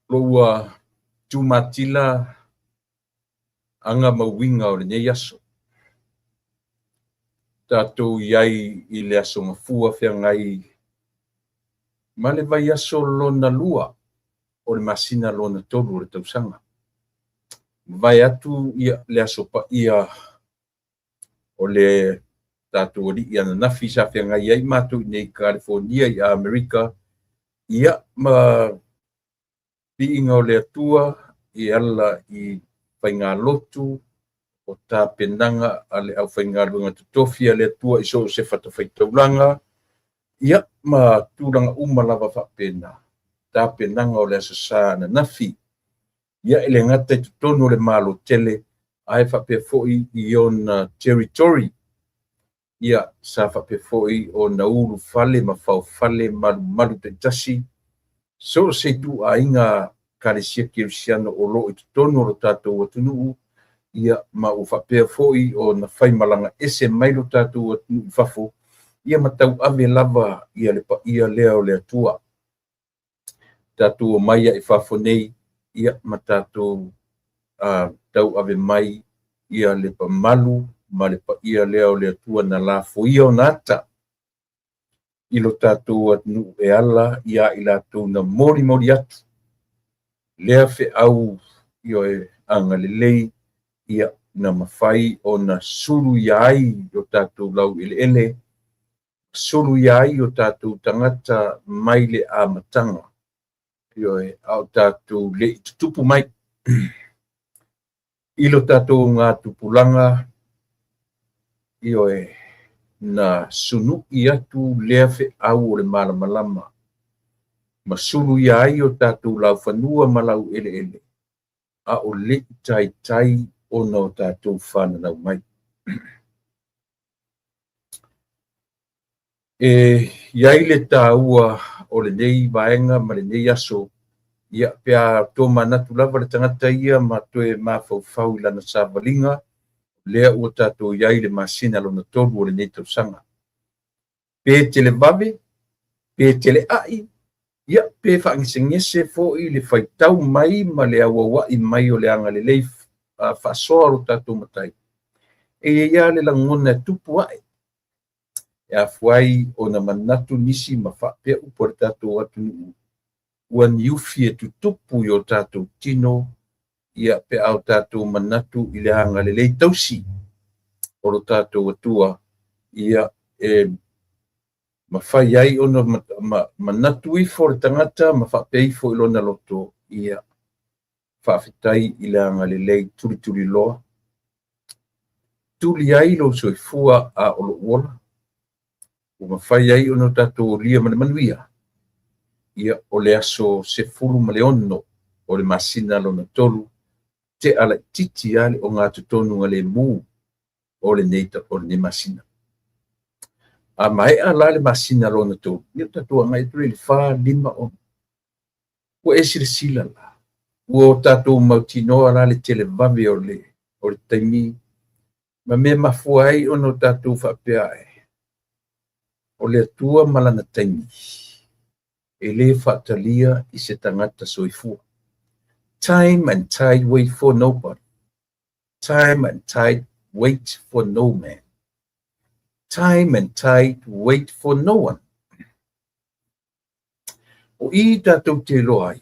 Lo ua tumatila aga ma uiga o lenei aso. Tatou i ai i le aso Gafua feagai ma le vaiaso lona lua o le masina lona tolu o le tausaga. Mavae atu ia le aso paia o le tatou alii ananafi sa feagai ai matou i nei i Kalifonia i Amerika, ia ma piiga o le Atua e ala i faigalotu o tapenaga a le aufaigaluega totofi a le Atua i so o se fatafaitaulaga, ia ma tulaga uma lava faapena, tapenaga o le Aso Sa ananafi. Ia e le gata i totonu o le Malo tele, ae faapea foi i ona territory. Ia sa faapea foi ona ulufale ma faofale malumalu taitasi so o se ituaiga Ekalesia Kerisiano o lo o i totonu o lo tatou atunuu, ia ma ua faapea foi ona faimalaga ese mai lo tatou atunuu i fafo, ia ma tauave lava ia le paia lea o le Atua. Tatou omai ai i fafo nei, ia ma tatou tauave mai ia le mamalu ma le paia lea o le Atua na lafoia ona ata i lo tatou atunuu e ala ia i latou na molimoli atu lea feau ioe agalelei, ia na mafai ona suluia ai o tatou laueleele, suluia ai o tatou tagata mai le amataga, ioe, a o tatou le i tutupu mai i lo tatou augatupulaga, ioe, na sunui atu lea feau o le malamalama ma suluia ai o tatou laufanua ma laueleele, a o le i taitai ona o tatou fananau mai. E i ai le taua o lenei vaega ma lenei aso, ia pe a tomanatu lava le tagata ia ma toe mafaufau i lana savaliga, lea ua tatou i ai i le masina lona tolu o lenei tausaga. Pe televave, pe teleai, ia pe faagesegese foi le faitau mai ma le auauai mai o le agalelei faasoa o lo tatou Matai, e i ai lava le lagona e tupu ae, e afua ai ona manatu nisi ma faapea upu a le tatou atunuu, ua niufi e tutupu i o tatou tino, ia pe a o tatou manatu i le agalelei tausi o lo tatou Atua, ia e mafai ai ona manatu ifo le tagata ma faapea ifo i lona loto, ia faafetai i le agalelei tulituliloa, tuli ai lou soifua a o lou ola, ua mafai ai ona tatou olia ma le manuia, ia o le aso 16 o le masina lona tolu, tea laitiiti lava le ogatotonu lemu o lenei masina. A maea la le masina lona tolu, ia tatou agai atu i le 4, 5, 6. Ua e silasila la, ua o tatou mautinoa la le televave o le taimi ma mea mafua ai ona o tatou faapea ai, o le Atua ma lana taimi e le faatalia i se tagata soifua. Time and tide wait for nobody. Time and tide wait for no man. Time and tide wait for no one. O i tatou te iloa ai,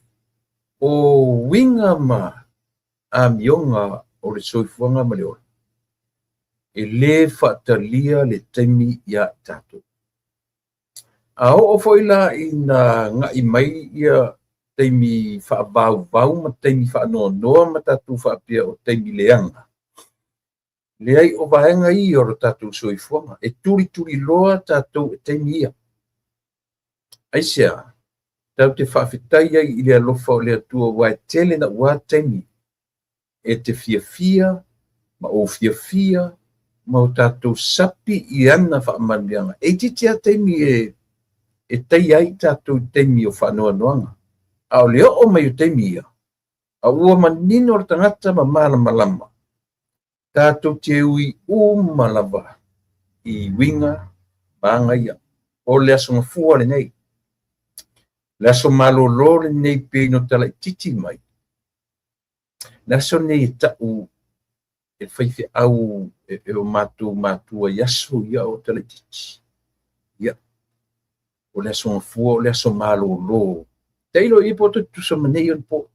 o uiga ma amioga o le soifuaga ma le ola, e le faatalia le taimi ia i tatou. A oo foi la ina agai mai ia taimi faavauvau ma taimi faanoanoa ma tatou faapea o taimi leaga, leai o vaega ia o lo tatou soifuaga, e tulituliloa tatou e taimi ia. Aisea, tatou te faafetai ai i le alofa o le Atua ua e tele naua taimi e te fiafia ma ou fiafia ma o tatou sapi i ana faamanuiaga. E itiiti lava taimi e taia ai tatou i taimi o faanoanoaga. A o le oo mai o taimi ia, a ua manino le tagata ma malamalama, tatou te ui uma lava i uiga ma aga ia. O le aso Gafua lenei. Le aso malolo lenei pei no talaititi mai. Le aso lenei e ta'u e faifeau e o matou matua i aso ia o talaititi. Ia, o le aso gafua o le aso malolo. Tailo i po o tutusa ma nei ona po.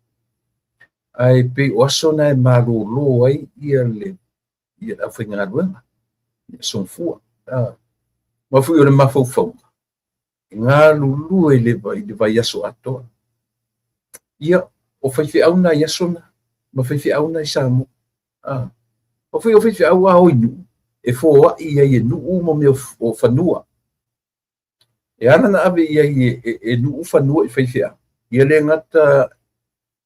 Ae pei o aso na e malolo ai ia le ia le aufaigaluega, le aso gafua. Ma foi o le mafaufauga, e galulue i le vaiaso atoa. Ia, o faifeau na i aso na, ma faifeau na i Samoa. O foi o faifeau a o i nuu, e foai ai e nuu ma mea o fanua. E ala na ave i ai e nuu fanua i faifeau. Ia le gata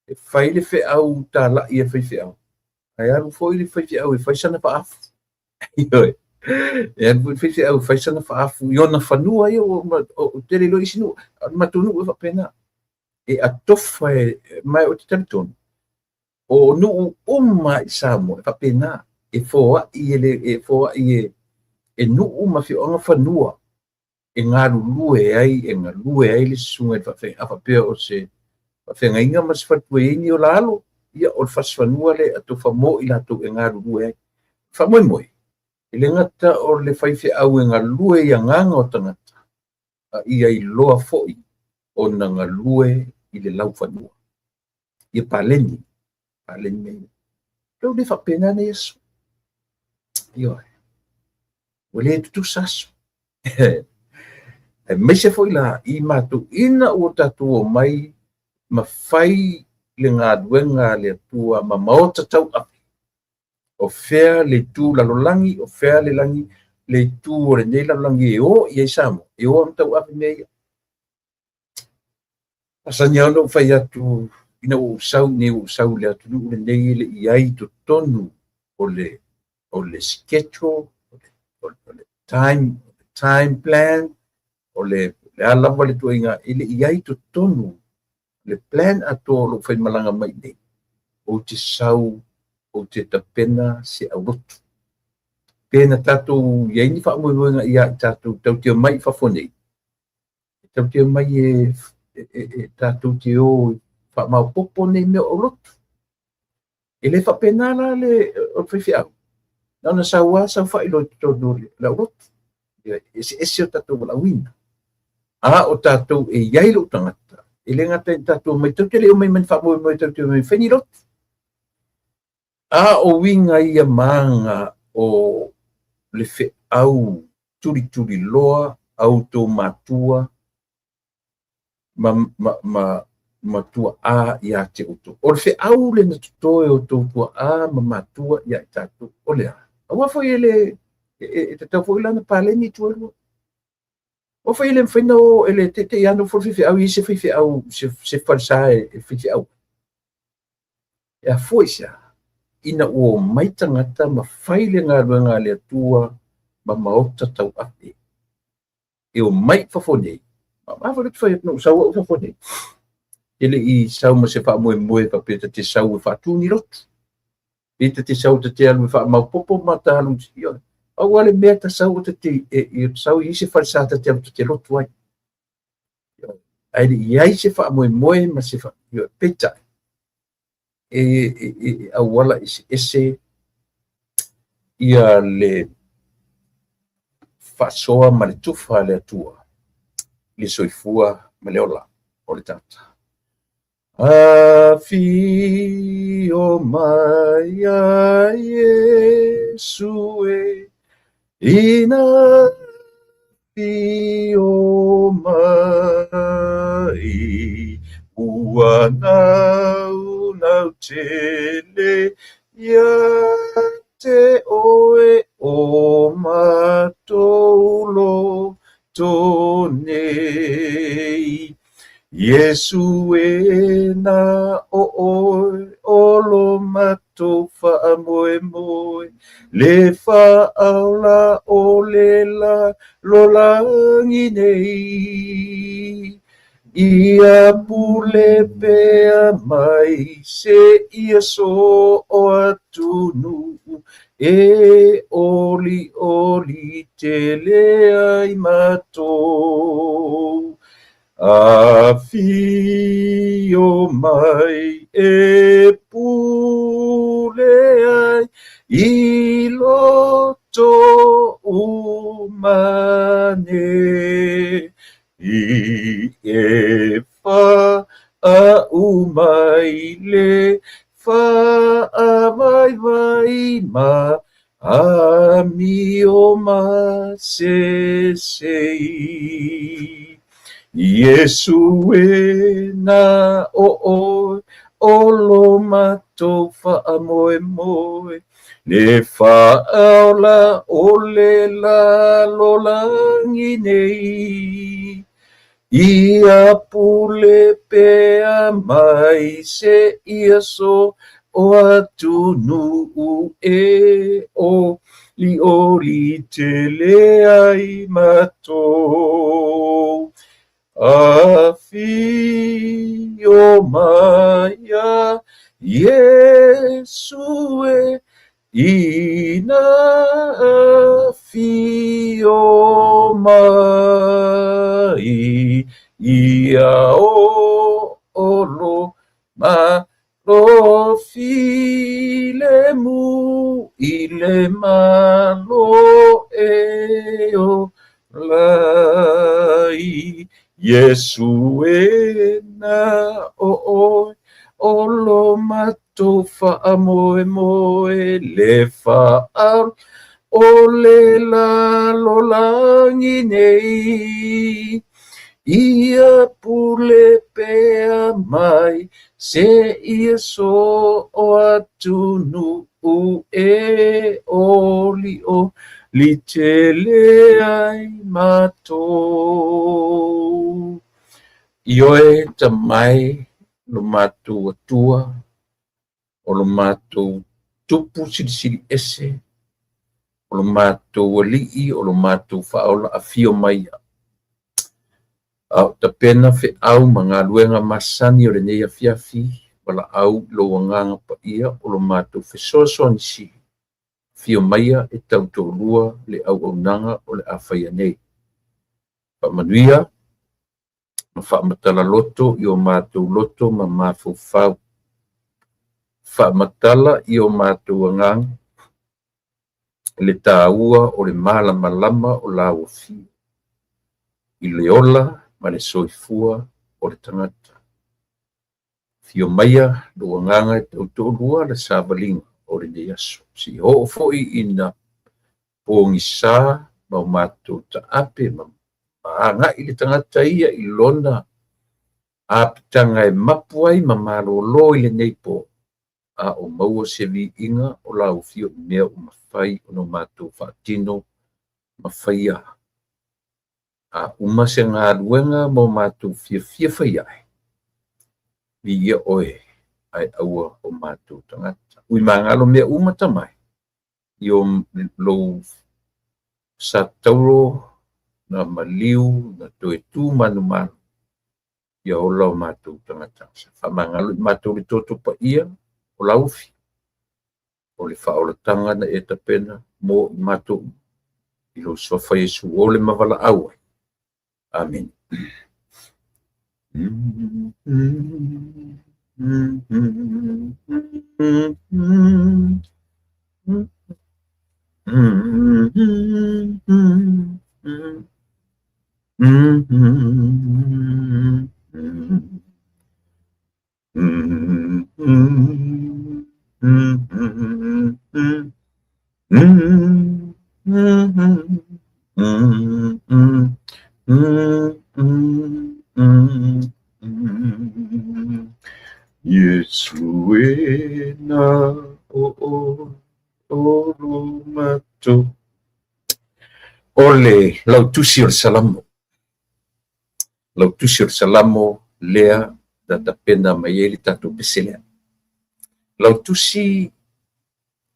e fai le feau talai e faifeau, ae alu foi le faifeau e fai sana faafu. Ioe. E alu foi le faifeau e fai sana faafu i ona fanua ia o tele loa isi nuu. A o le matou nuu e faapena. E atofa e, ma o te talitonu, o nuu uma i Samoa e faapena. E foai e, le, e, foai e, e nuu ma afioaga fanua e galulue ai, e galue ai le susuga i le faafeagaiga. A faapea o se faafeagaiga ma se faletua e i ai ni ola alo, ia o le fasifanua lea e atofa mo i latou e galulue ai. Faamoemoe, e le gata o le faifeau e galue i agaga o tagata, a ia iloa foi ona galue i le laufanua. Ia paleni, paleni mea ia. Lau le faapena nei aso. Ioe. Ua le tutusa aso. Aemaise foi la i matou ina ua tatou omai ma fai le galuega a le Atua ma maota tauave. O fea le itu lalolagi, o fea le lagi, le itu o lenei lalolagi e o i ai Samoa, e o ma tauave mea ia. Masani lava ona ou fai atu ina ua ou sau nei ua ou sau i le atunuu lenei e le i ai i totonu o le schedule, o le time plan, o le a lava le ituaiga, e le i ai i totonu le plan atoa o lou faimalaga mai nei, ou te sau, ou te tapena se aulotu. Pe na tatou i ai ni faamoemoega ia i tatou tatou te omai i fafo nei, e tatou te omai e tatou te o faamaopoopo nei mea o aulotu. E le faapena la le o le faifeau. Na ona sau lava saofai loa i totonu o le aulotu. E eseese o tatou valaauina. A o tatou e i ai lou tagata, e le gata i tatou omai, tatou te le omai ma ni faamoemoe tatou te omai e fai ni lotu. A o uiga ia ma aga o le feau tulituliloa a outou matua ma, ma, ma, ma tuaa ia te outou. O le feau le na totoe o outou tuaa ma matua ia i tatou, o le a? Aua foi e le, e tatau foi la ona paleni itu e lua. Aua foi e le mafai ona o, e le teitei lava nofo le faifeau i se faifeau, se falesa e faifeau. E afua i se a? Ina ua omai tagata ma fai le galuega a le Atua ma maota tauave. E omai i fafo nei. Ma foi le fai atu na ou sau au i fafo nei. E le i sau ma se faamoemoe faapea ta te sau e faatu ni lotu. Pe ta te sau ta te alu e faamaopoopo ma ta alu i Pau lava le mea ta sau o ta te e sau i se falesa ta te alu ta te lotu ai. Ae le i ai se faamoemoe ma se peitai e auala eseese ia le faasoa ma le tufa a le Atua i le soifua ma le ola o le tagata. Afio mai a Iesu e, ina afio mai, ua naunau tele ia te oe o matou loto nei. Iesu e na o oe o lo matou faamoemoe, le faaola o le lalolagi nei. Ia pule pea mai seia so o atunuu e olioli tele ai matou. Afio mai e pule ai i loto umane i e faauma i le faavaivai ma amio masesei. Iesu e na o ʻoe o lo matou faamoemoe, le faaola o le lalolagi nei. Ia pule pea mai seia so o atunuu e olioli tele ai matou. Afio maia Iesu e, ina afio mai ia olo ma lo filemu i le malo e ola ai. Iesu e na o ʻoe o lo matou faamoemoe, le faaola o le lalolagi nei. Ia pule pea mai seia so o atunuu e olioli tele ai matou. Ioe Tama e lo matou Atua, o lo matou Tupu silisili ese, o lo matou Alii, o lo matou Faaola, afio maia. A o tapena feau ma galuega masani o lenei afiafi, valaau i lou Agaga Paia o lo matou fesoasoani sili. Afio maia e tautoalua le auaunaga o le a faia nei. Faamanuia ma faamatala loto i o matou loto ma mafaufau. Faamatala i o matou agaga le taua o le malamalama o lau afio i le ola ma le soifua o le tagata. Afio maia lou agaga e tautoalua le savaliga o lenei aso. Seia oo foi ina pogisa ma o matou taape ma agai le tagata ia i lona apitaga e mapu ai ma malolo i lenei po, a o maua se viiga o lau afio i mea ua mafai ona matou faatino ma faia. A uma se galuega ma o matou fiafia fai ae, viia ʻoe ae aua o matou tagata. Ui magalo mea uma Tama e, i o lou satauro na maliu na toe tu manumalo, ia ola o matou tagata. Faamagalo i matou le toto paia o lau afio, o le faaolataga na e tapena mo i matou i lou suafa Iesu o le mavalaau ai. Amene. Iesu e na o ʻoe o lo matou. O le lautusi o le Salamo. Lautusi o le Salamo lea na tapena mai ai le tatou pese lea. Lautusi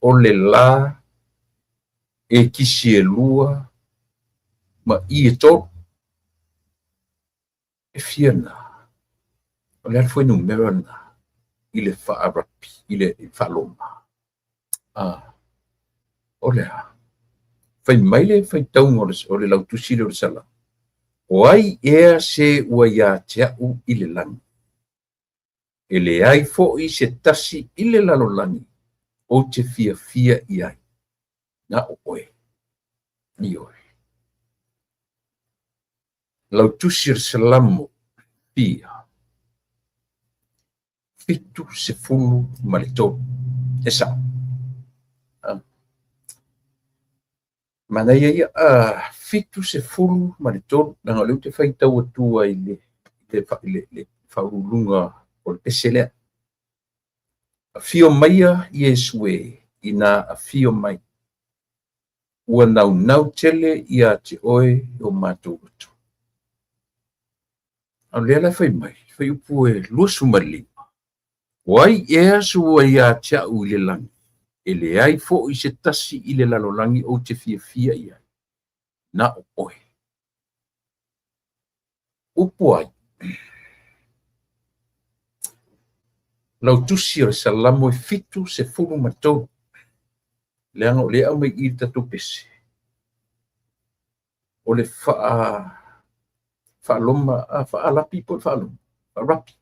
o le la e kisi e lua ma i e tolu. E fia na. O le a le fuainumera na i le faarapi, i le faaloma. O le a? Fai mai le faitauga o le lautusi lea o le Salamo. O ai ea se ua ia te a'u i le lagi? E leai fo'i se tasi i le lalolagi ou te fiafia i ai, na o oe. Ioe. Lau tusi o le Salamo fia 73. E sa'o. Manaia ia, 73, leaga o lea ou te faitau atua i le le faauluuluga o le pese lea. Afio maia Iesu e, ina afio mai, ua naunau tele ia te oe o matou loto. A o lea la e fai mai, fuaiupu e 25, O ai ea se ua ia te a'u i le lagi, e leai fo'i se tasi i le lalolagi ou te fiafia i ai, na o oe. Upu ai, lau tusi o le Salamo e 73, leaga o lea e aumai i i le tatou pese, o le faa-Roma, faa-Arapi po o le faa-Roma, faa-Arapi,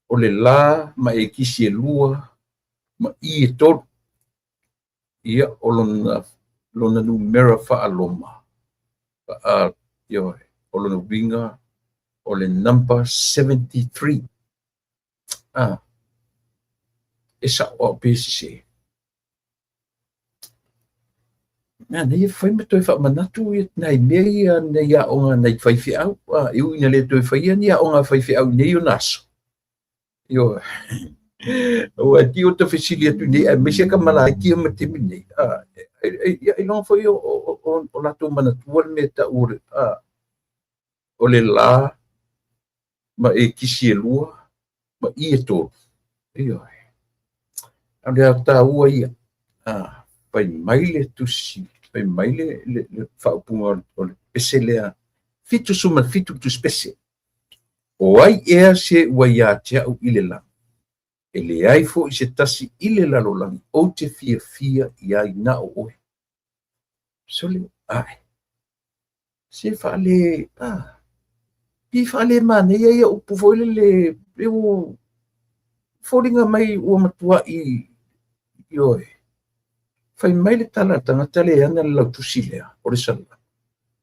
o le la ma ekisi e lua ma i e tolu. Ia, o lona numera faa-Roma, ioe, o lona uiga o le number 73. E sa'o au pe sesē. Manaia fai ma toe faamanatu ia nai mea ia nei aoga a nai faifeau, e ui ina le toe faia ni aoga a faifeau i nei ona aso. Ioe. Aua e ti o ta fesili atu nei, aemaise kamalaiti ia ma taimi nei, ia ailoga foi o latou manatua le mea e tau o le, o le la ma ekisi e lua ma i e tolu. Ioe. A o le taua ia, fai mai le tusi, fai mai le faaupuga o le pese lea, 77 le tusi pese. O ai ea se ua ia te a'u i le lagi? E leai fo'i se tasi i le lalolagi ou te fiafia i ai na o oe. Sole, ae. Se faale, pi faale manaia ia upu foi lele, e ua foliga mai ua matuai, ioe. Fai mai le tala a le tagata le ana le lautusi lea, o le Salamo.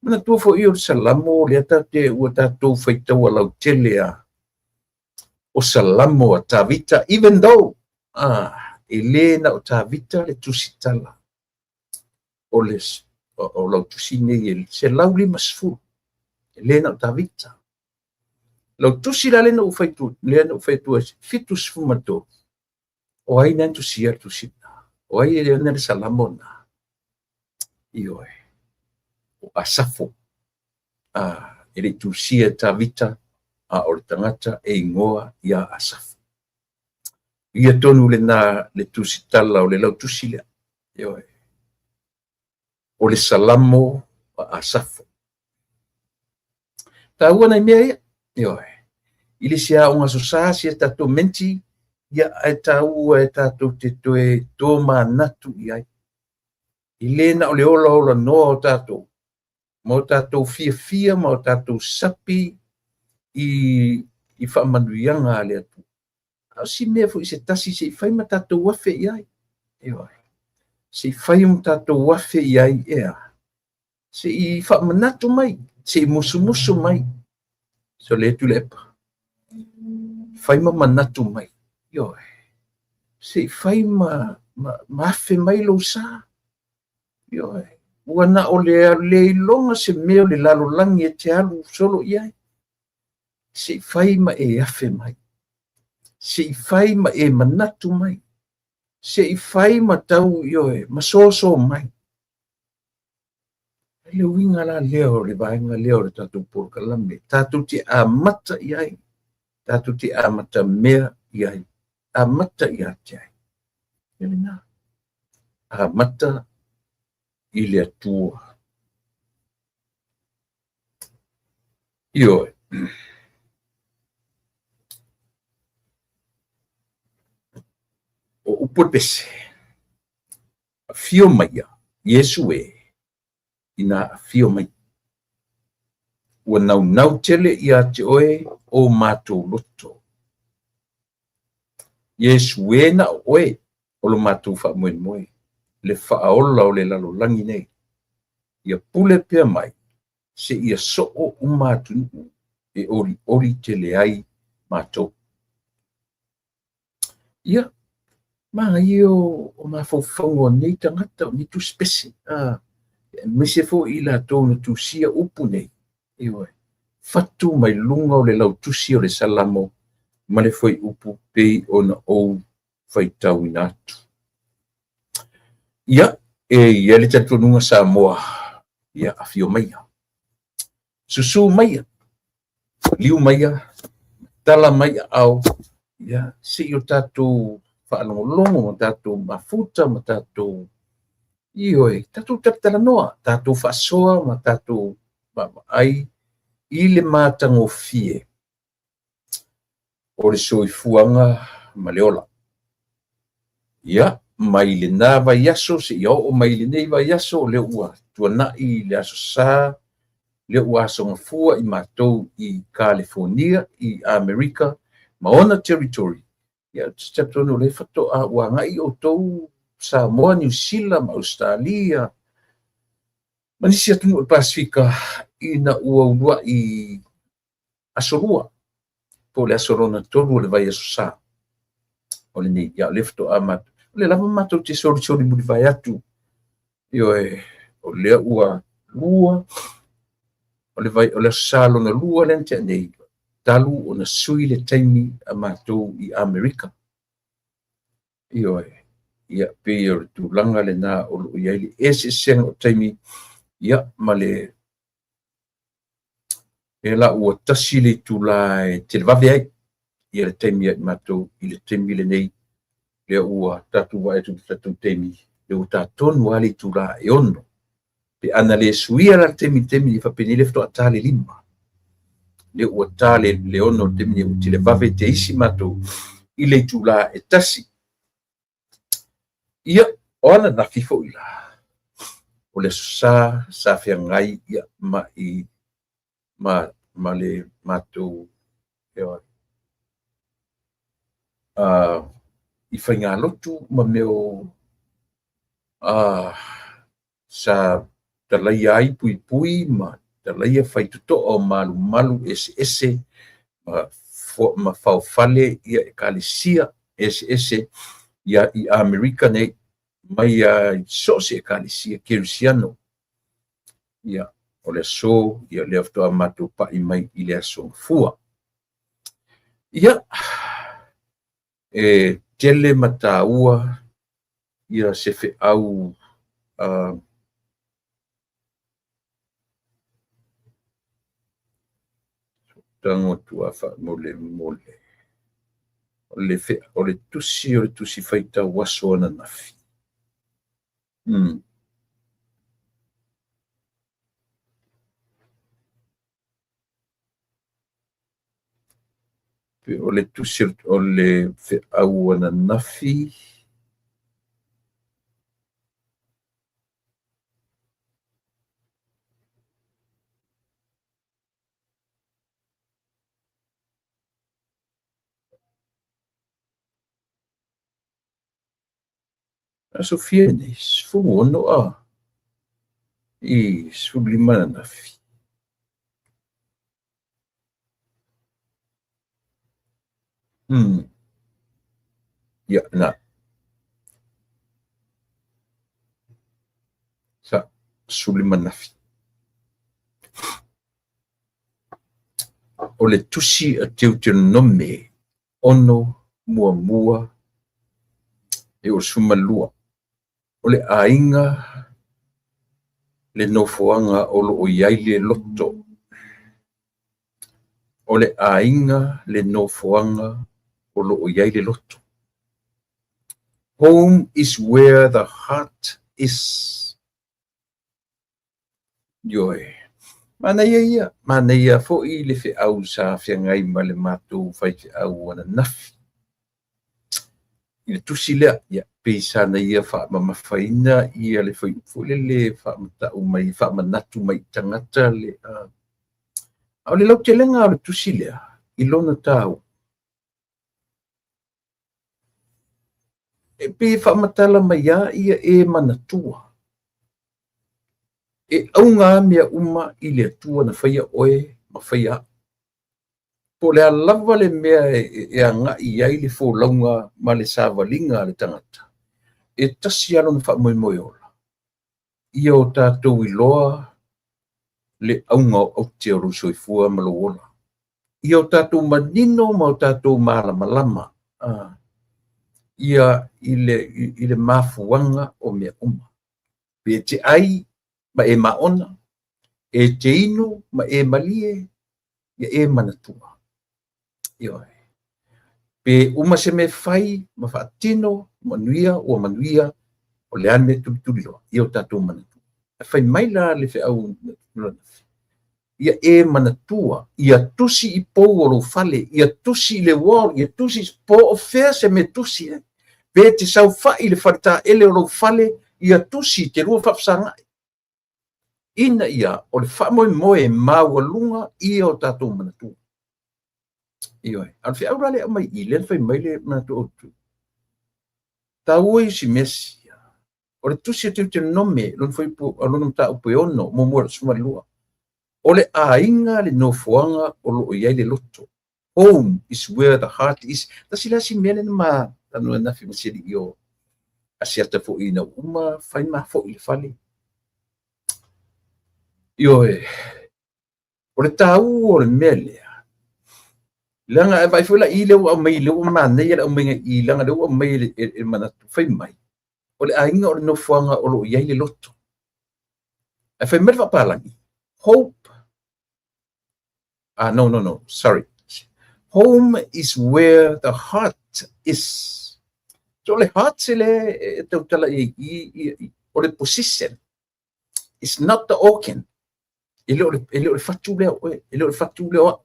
Manatua foi o le Salamo lea tatou ua tatou faitaua lautele a o Salamo a Tavita, even though e le na o Tavita le tusitala o le o lautusi nei e 150, e le na o Tavita. Lautusi la lea na ou fai atu 73, o ai na tusia le tusi na? O ai e ana le Salamo na? Ioe, o Asafo, e le tusia e Tavita, a o le tagata e igoa ia Asafo. Ia tonu lena le tusitala o le lautusi lea. Ioe. O le Salamo a Asafo. Taua nai mea ia. Ioe. I le se aoga aso Sa si a tatou menti, ia ae taua e tatou te toe tomanatu i ai. I le na o le ola ola noa o tatou, ma o tatou fiafia ma o tatou sapi i faamanuiaga a le Atua. A o si mea foi se tasi se i fai ma tatou afe i ai. Ioe. Se i fai ma tatou afe i ai ea. Se i faamanatu mai, se i musumusu mai. So le tu le epa. Fai ma manatu mai. Ioe. Se i fai ma afe mai lou sa. Ioe. Ua na o le le iloga se mea o le lalolagi e te alu solo i ai. Se i fai ma e afe mai. Se i fai ma e manatu mai. Se i fai ma tau, ioe, ma soso mai. Le uiga la lea o le vaega lea o le tatou polokalame, tatou te amata i ai, tatou te amata mea i ai, amata ia te ai. Ia lena, amata i le Atua. Ioe. O upu o le pese, afio maia, Iesu e, ina afio mai. Ua naunau tele ia te oe o matou loto. Iesu e na o oe o lo matou faamoemoe, le Faaola o le lalolagi nei. Ia pule pea mai seia soo uma atunuu e olioli tele ai matou. Ia, manaia o mafaufauga o nei tagata, o nei tusipese, aemaise foi i latou na tusia upu nei, ioe, fatu mai luga o le lautusi o le Salamo ma le fuaiupu pei ona ou faitauina atu. Ia, e i ai le talitonuga Samoa, ia, afio maia, susu maia, liu maia, tala mai aao, ia, se i o tatou faalogologo ma tatou mafuta ma tatou, ioe, tatou talatalanoa, tatou faasoa ma tatou vaavaai i le matagofie o le soifuaga ma le ola. Ia, mai lena vaiaso seia oo mai i lenei vaiaso, o lea ua tuanai le Aso Sa, lea ua aso Gafua i matou i Kalifonia i Amerika ma ona territory. Ia, ou te talitonu o lea faatoa ua agai outou Samoa, Niu Sila ma Ausetalia ma nisi atunuu o le Pasefika ina ua uluai aso lua, po o le aso lona tolu o le vaiaso Sa o lenei. Ia, o lea faatoa matou, o lea lava matou te solisoli mulivae atu, ioe, o lea ua lua, o le vai, o le aso Sa lona lua lea na tea nei, talu ona sui le taimi a matou i Amerika. Ioe, ia, pei o le tulaga lena o lo o i ai le eseesega o taimi, ia, ma le E la ua tasi le itula e televave ai ia le taimi ia i matou i le taimi lenei, lea ua tatou vaai atu i le tatou taimi, lea ua ta tonu lava le itula e 6. Pe ana le suia la le taimi i le taimi nei, faapenei lea faatoa ta le 5. Lea ua ta le 6 i le taimi nei, ua televave te isi matou i le itula e 1. Ia, o ananafi foi la, o le Aso Sa sa feagai ia ma i ma ma le matou i faigalotu ma mea o sa talaia ai puipui ma talaia faitotoa o malumalu eseese ma faofale ia ekalesia eseese ia i Amerika nei, mai lava i so o se ekalesia kerisiano. Ia, o le aso, ia lea faatoa matou pai mai i le aso Gafua. Ia, e tele ma taua ia se feau tago atu a faamolemole. O le, o le tusi o le tusi faitau aso ananafi. O le tusi o le feau ananafi. Aso fia nei, 16 a i 15 ananafi. Ia, na. Sa, 15 ananafi. O le tusi a Teuteronome 6 muamua e o le 12. O le aiga le nofoaga o lo o i ai le loto. O le aiga le nofoaga o lo o i ai le loto. Home is where the heart is. Ioe. Manaia ia, manaia foi le feau sa feagai ma le matou faifeau ananafi. I le tusi lea, ia, pei sa na ia faamamafaina ia le fuaiupu foi lele e faamatau mai, faamanatu mai i tagata le A o le lautelega o le tusi lea i lona taua, e pei e faamatala mai a ia e manatua, e auga a mea uma i le Atua na faia oe ma faia au. Po o le a lava le mea e agai i ai le folauga ma le savaliga a le tagata, e tasi lava lona faamoemoe ola, ia o tatou iloa le auga o aute o lou soifua ma lou ola. Ia o tatou manino ma o tatou malamalama ia i le mafuaga o mea uma. Pe te ai ma e maona, e te inu ma e malie, ia e manatua. Ioe. Pe uma se mea fai ma faatino, manuia ua manuia, o le a le mea e tulituliloa, ia o tatou manatua. Ae fai mai la le feau ia e manatua, ia tusi i pou o lou fale, ia tusi i le wall, ia tusi po o fea se mea tusi ai. Pe te saofai i le faletaele o lou fale, ia tusi te lua faafesagai. Ina ia o le faamoemoe maualuga ia o tatou manatua. Ioe. A o le feau la lea e aumai i i, lea na fai mai le manatu autu, taua ia si mea sia. O le tusi a Teuteronome, lona fuaiupu, lona mataupu e 6, muamua i le 12. O le aiga le nofoaga o lo o i ai le loto. Home is where the heart is. Tasi la si mea lea na ma talanoa ananafi ma si alii o Asiata foi ina ua uma fai ma foi i le fale. Ioe, o le taua o le mea lea, leaga e vaai foi la i lea ua aumai, lea ua manaia le aumaiga i i, leaga lea ua aumai e le manatu, fai mai, o le aiga o le nofoaga o lo o i ai le loto. Ae fai mai le faapalagi, hope, ah, no, no, no, sorry. Home is where the heart is. So le heart le e tautala i i, o le position. It's not the organ. E le o le, e le o le fatu lea o oe, e le o le fatu lea o au.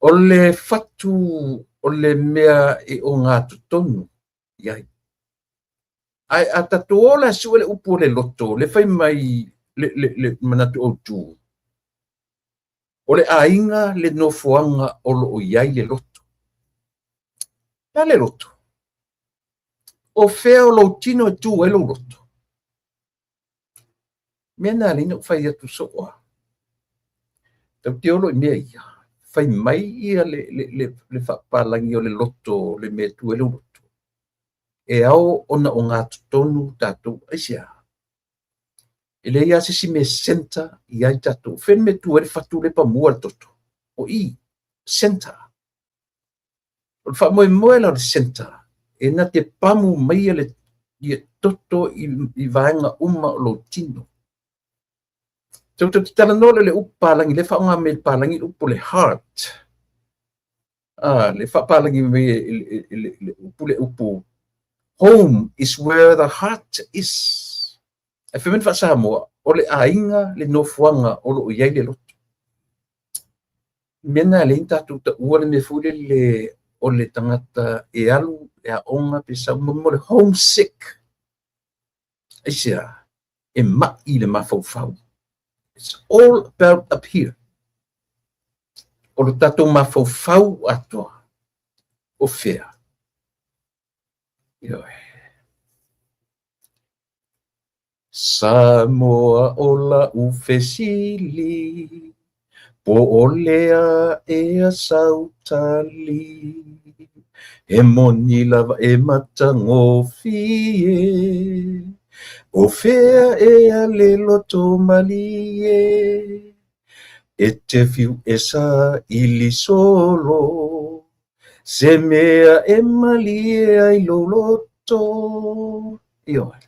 O le fatu o le mea e ogatotonu i ai. Ae a tatou o la e sue le upu o le loto, le fai mai le manatu autu, o le aiga le nofoaga o lo o i ai le loto. O le a le loto? O fea o lou tino e tu ai lou loto? Mea na alai na ou fai atu soo a. Tatou te olo i mea ia. Fai mai ia le faapapalagi o le loto, le mea e tu ai lou loto. E ao ona ogatotonu tatou. Aisea? E leai lava se isi mea e centre i ai tatou. Fea le mea e tu ai le fatu lea e pamua le toto? O i, centre. O le faamoemoe la o le centre, e na te pamu maia le toto i vaega uma o lou tino. So tatou te talanoa lea i le upu palagi, lea e faaaoga mai e le palagi le upu o le heart. Ah, le faapalagi mai e le upu le upu home is where the heart is. Ae fai mai le faa-Samoa, o le aiga le nofoaga o lo o i ai le loto. Mea na e alai ona tatou taua le mea foi lele o le tagata e alu e aoga pe sau mo le homesick. Aisea? E mai le mafaufau. It's all about up here. O lo tatou mafaufau atoa o fea? Ioe. Samoa o la'u fesili, po o le a ea sau tali, he moni lava e matagofie, o fea ea le loto malie, e te fiu e saili solo, se mea e malie ai lou loto. Ioe.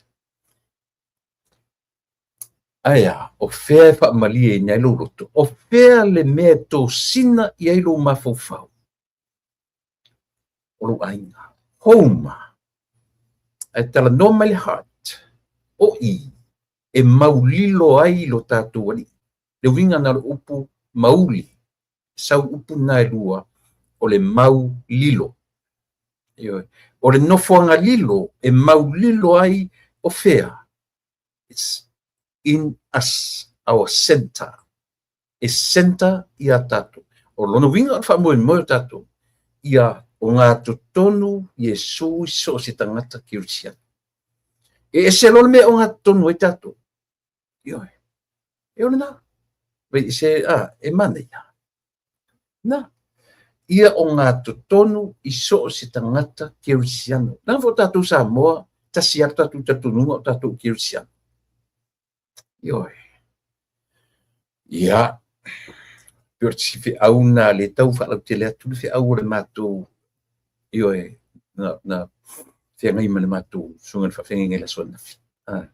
Ae a, o fea e faamalieina ai lou loto? O fea le mea e tosina i ai lou mafaufau? O lou aiga. Home. Ae talanoa mai le heart. O i, e maulilo ai lo tatou alii. Le uiga na o le upu mauli. Sau upu na e lua, o le mau lilo. Ioe. O le nofoaga lilo e maulilo ai o fea? It's in us, our center. E centre ia tatou. O lona uiga o le faamoemoe o tatou, ia ogatotonu Iesu i so o se tagata kerisiano. E ese loa le mea e ogatotonu ai tatou. Ioe. E o lena. Vai se, a, e manaia. Na. Ia ogatotonu i so o se tagata kerisiano. Leaga foi o tatou Samoa, tasi lava le tatou talitonuga o tatou kerisiano. Ioe. Ia, pei o si feau lena lea e tau faalautele atu le feau o le matou, ioe, na feagai ma le matou susuga i le faafeagaiga i le aso ananafi. Ah,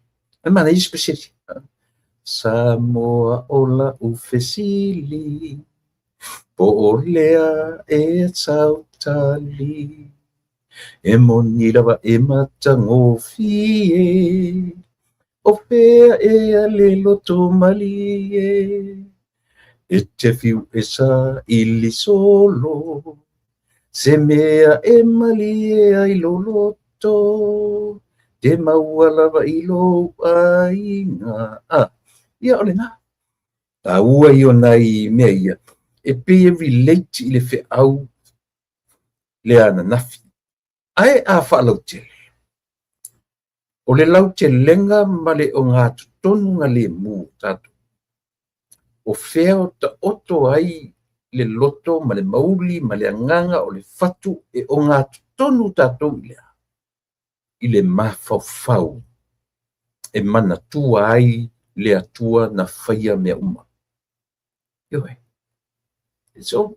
e manaia isi pesili. Samoa o lau fesili, po o lea ea sau tali, E moni lava e matagofie, o fea ea le loto malie, e te fiu e saili solo, se mea e malie ai lou loto, te maua lava i lou aiga. Ah, ia o lena. Taua ia o nai mea ia, e pei e relate i le feau lea ananafi. Ae a faalautele, o le lautelega ma le ogatotonuga lemu o tatou, o fea o taoto ai le loto ma le mauli ma le agaga o le fatu e ogatotonu tatou i le a? I le mafaufau e manatua ai le Atua na faia mea uma. Ioe. So,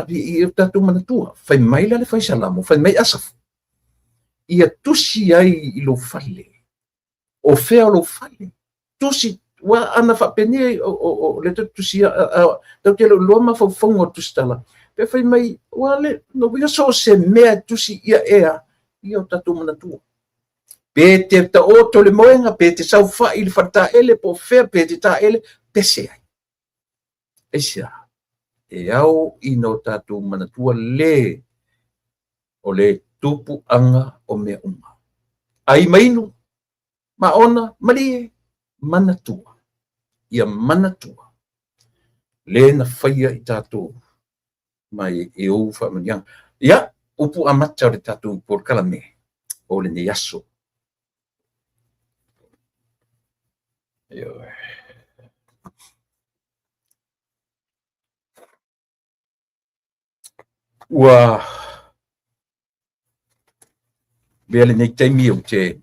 i o tatou manatua, fai mai la le fai Salamo, fai mai Asafu, ia tusi ai i lou fale. O fea o lou fale? Tusi, ua ana faapenei, o le tusi, tau te le o iloa mafaufauga o le tusitala, pe fai mai, ua le, no uiga so o se mea e tusi ia ea, ia o tatou manatua. Pe te taoto le moega, pe te saofai i le faletaele, po o fea, pe te taele, pese ai. Aisea? E ao ina o tatou manatua le o le tupuaga o mea uma. Ai ma inu, ma ona, malie, manatua. Ia manatua le na faia i tatou mai e ou faamanuiaga. Ia, upu amata o le tatou polokalame o lenei aso. Ioe. Ua avea lenei taimi ou te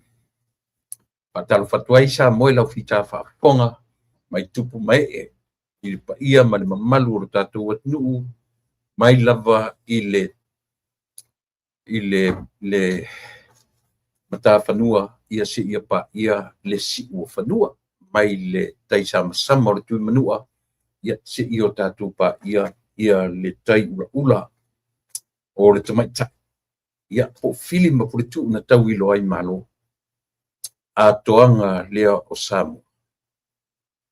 faatalofa atu ai Samoa i lau fita faafofoga mai tupu ma ee i le paia ma le mamalu o lo tatou atunuu mai lava i le i le matafanua ia seia paia le siu o fanua mai le tai samasama o le Tuimanua ia seia o tatou paia ia le tai ulaula o le tamaitai ia po o Fili ma Puletuu na tauilo ai Malo atoaga lea o Samoa.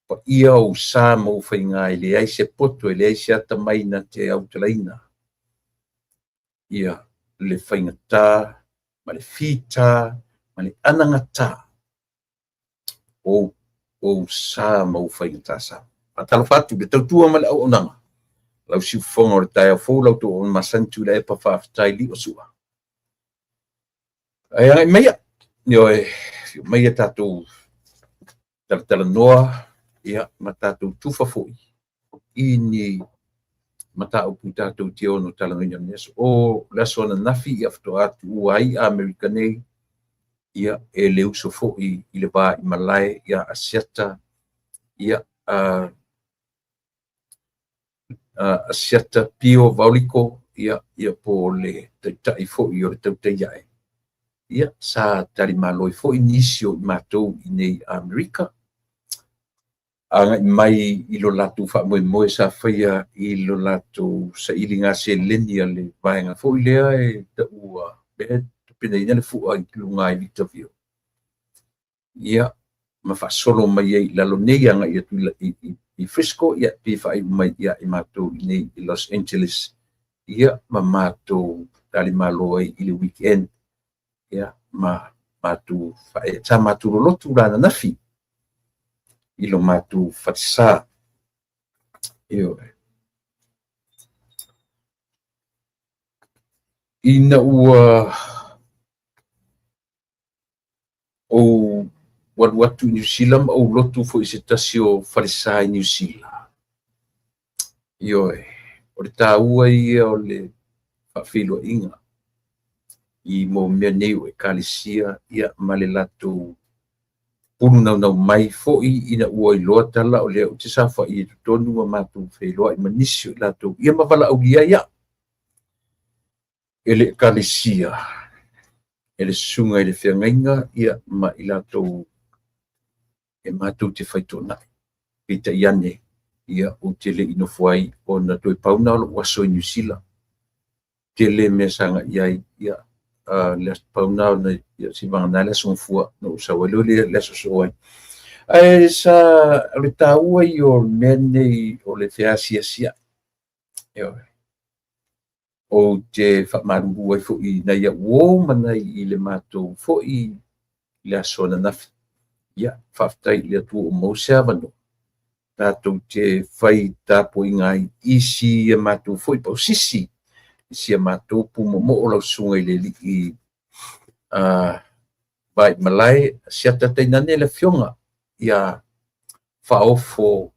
Paia o ou sa ma ou faiga e leai se poto e leai se atamai na te autalaina ia le faigata ma le fita ma le anagata o ou sa ma ou faigata sa. Faatalofa atu i le tautua ma le auaunaga, lau siufofoga o le taeao fou, lau tou auauna masani Tuilaepa, faafetai Liosua. Ae agai maia, ioe, afio maia tatou talatalanoa ia, ma tatou tufa foi i ni mataupu tatou te ono talanoaina i lenei aso. O le aso ananafi ia faatoa tuua ai Amerika nei ia e le uso foi i le va i malae ia Asiata ia Asiata Pio Vaoliko ia ia po o le taitai foi o le tautai ae ia sa talimalo ai foi nisi o i matou i nei Amerika agai mai i lo latou faamoemoe sa faia i lo latou sailiga seleni a le vaega foi lea e taua lea e tapenaina le fua i luga i Victorville. Ia, ma faasolo mai ai i lalo nei agai atu i Frisco, ia pei e faaiu mai ia i matou i nei i Los Angeles, ia ma matou talimalo ai i le weekend. Ia, ma matou sa matou lolotu la ananafi i lo matou falesa. Ioe. Ina ua ou alu atu i Niu Sila ma ou lotu foi i se tasi o falesa i Niu Sila. Ioe, o le taua ia o le faafeiloaiga i mo mea nei o ekalesia ia ma le latou pulu naunau mai foi ina ua iloa tala o lea ou te saofai i totonu ma matou feiloai ma nisi o i latou ia ma valaaulia ai au e le ekalesia e le susuga i le feagaiga ia ma i latou e matou te faitoonai. Peitai ane, ia ou te le i nofo ai ona toe pau na o lou aso i Niu Sila. Tele mea sa agai ai, ia le aso pau na ona ia si vagana le aso Gafua na ou sau ai loa le aso soo ai. Ae sa o le taua ia o mea nei o le feasiasiai. Ioe. Ou te faamalulu ai foi i nai au uo ma nai i le matou foi i le aso ananafi. Ia, faafetai i le Atua ua maua se avanoa tatou te fai tapuaiga ai i si a matou foi pausisi, i si a matou pumoomoo lau susuga i le alii Vaimalae Asiata, tainane le afioga ia Faaofo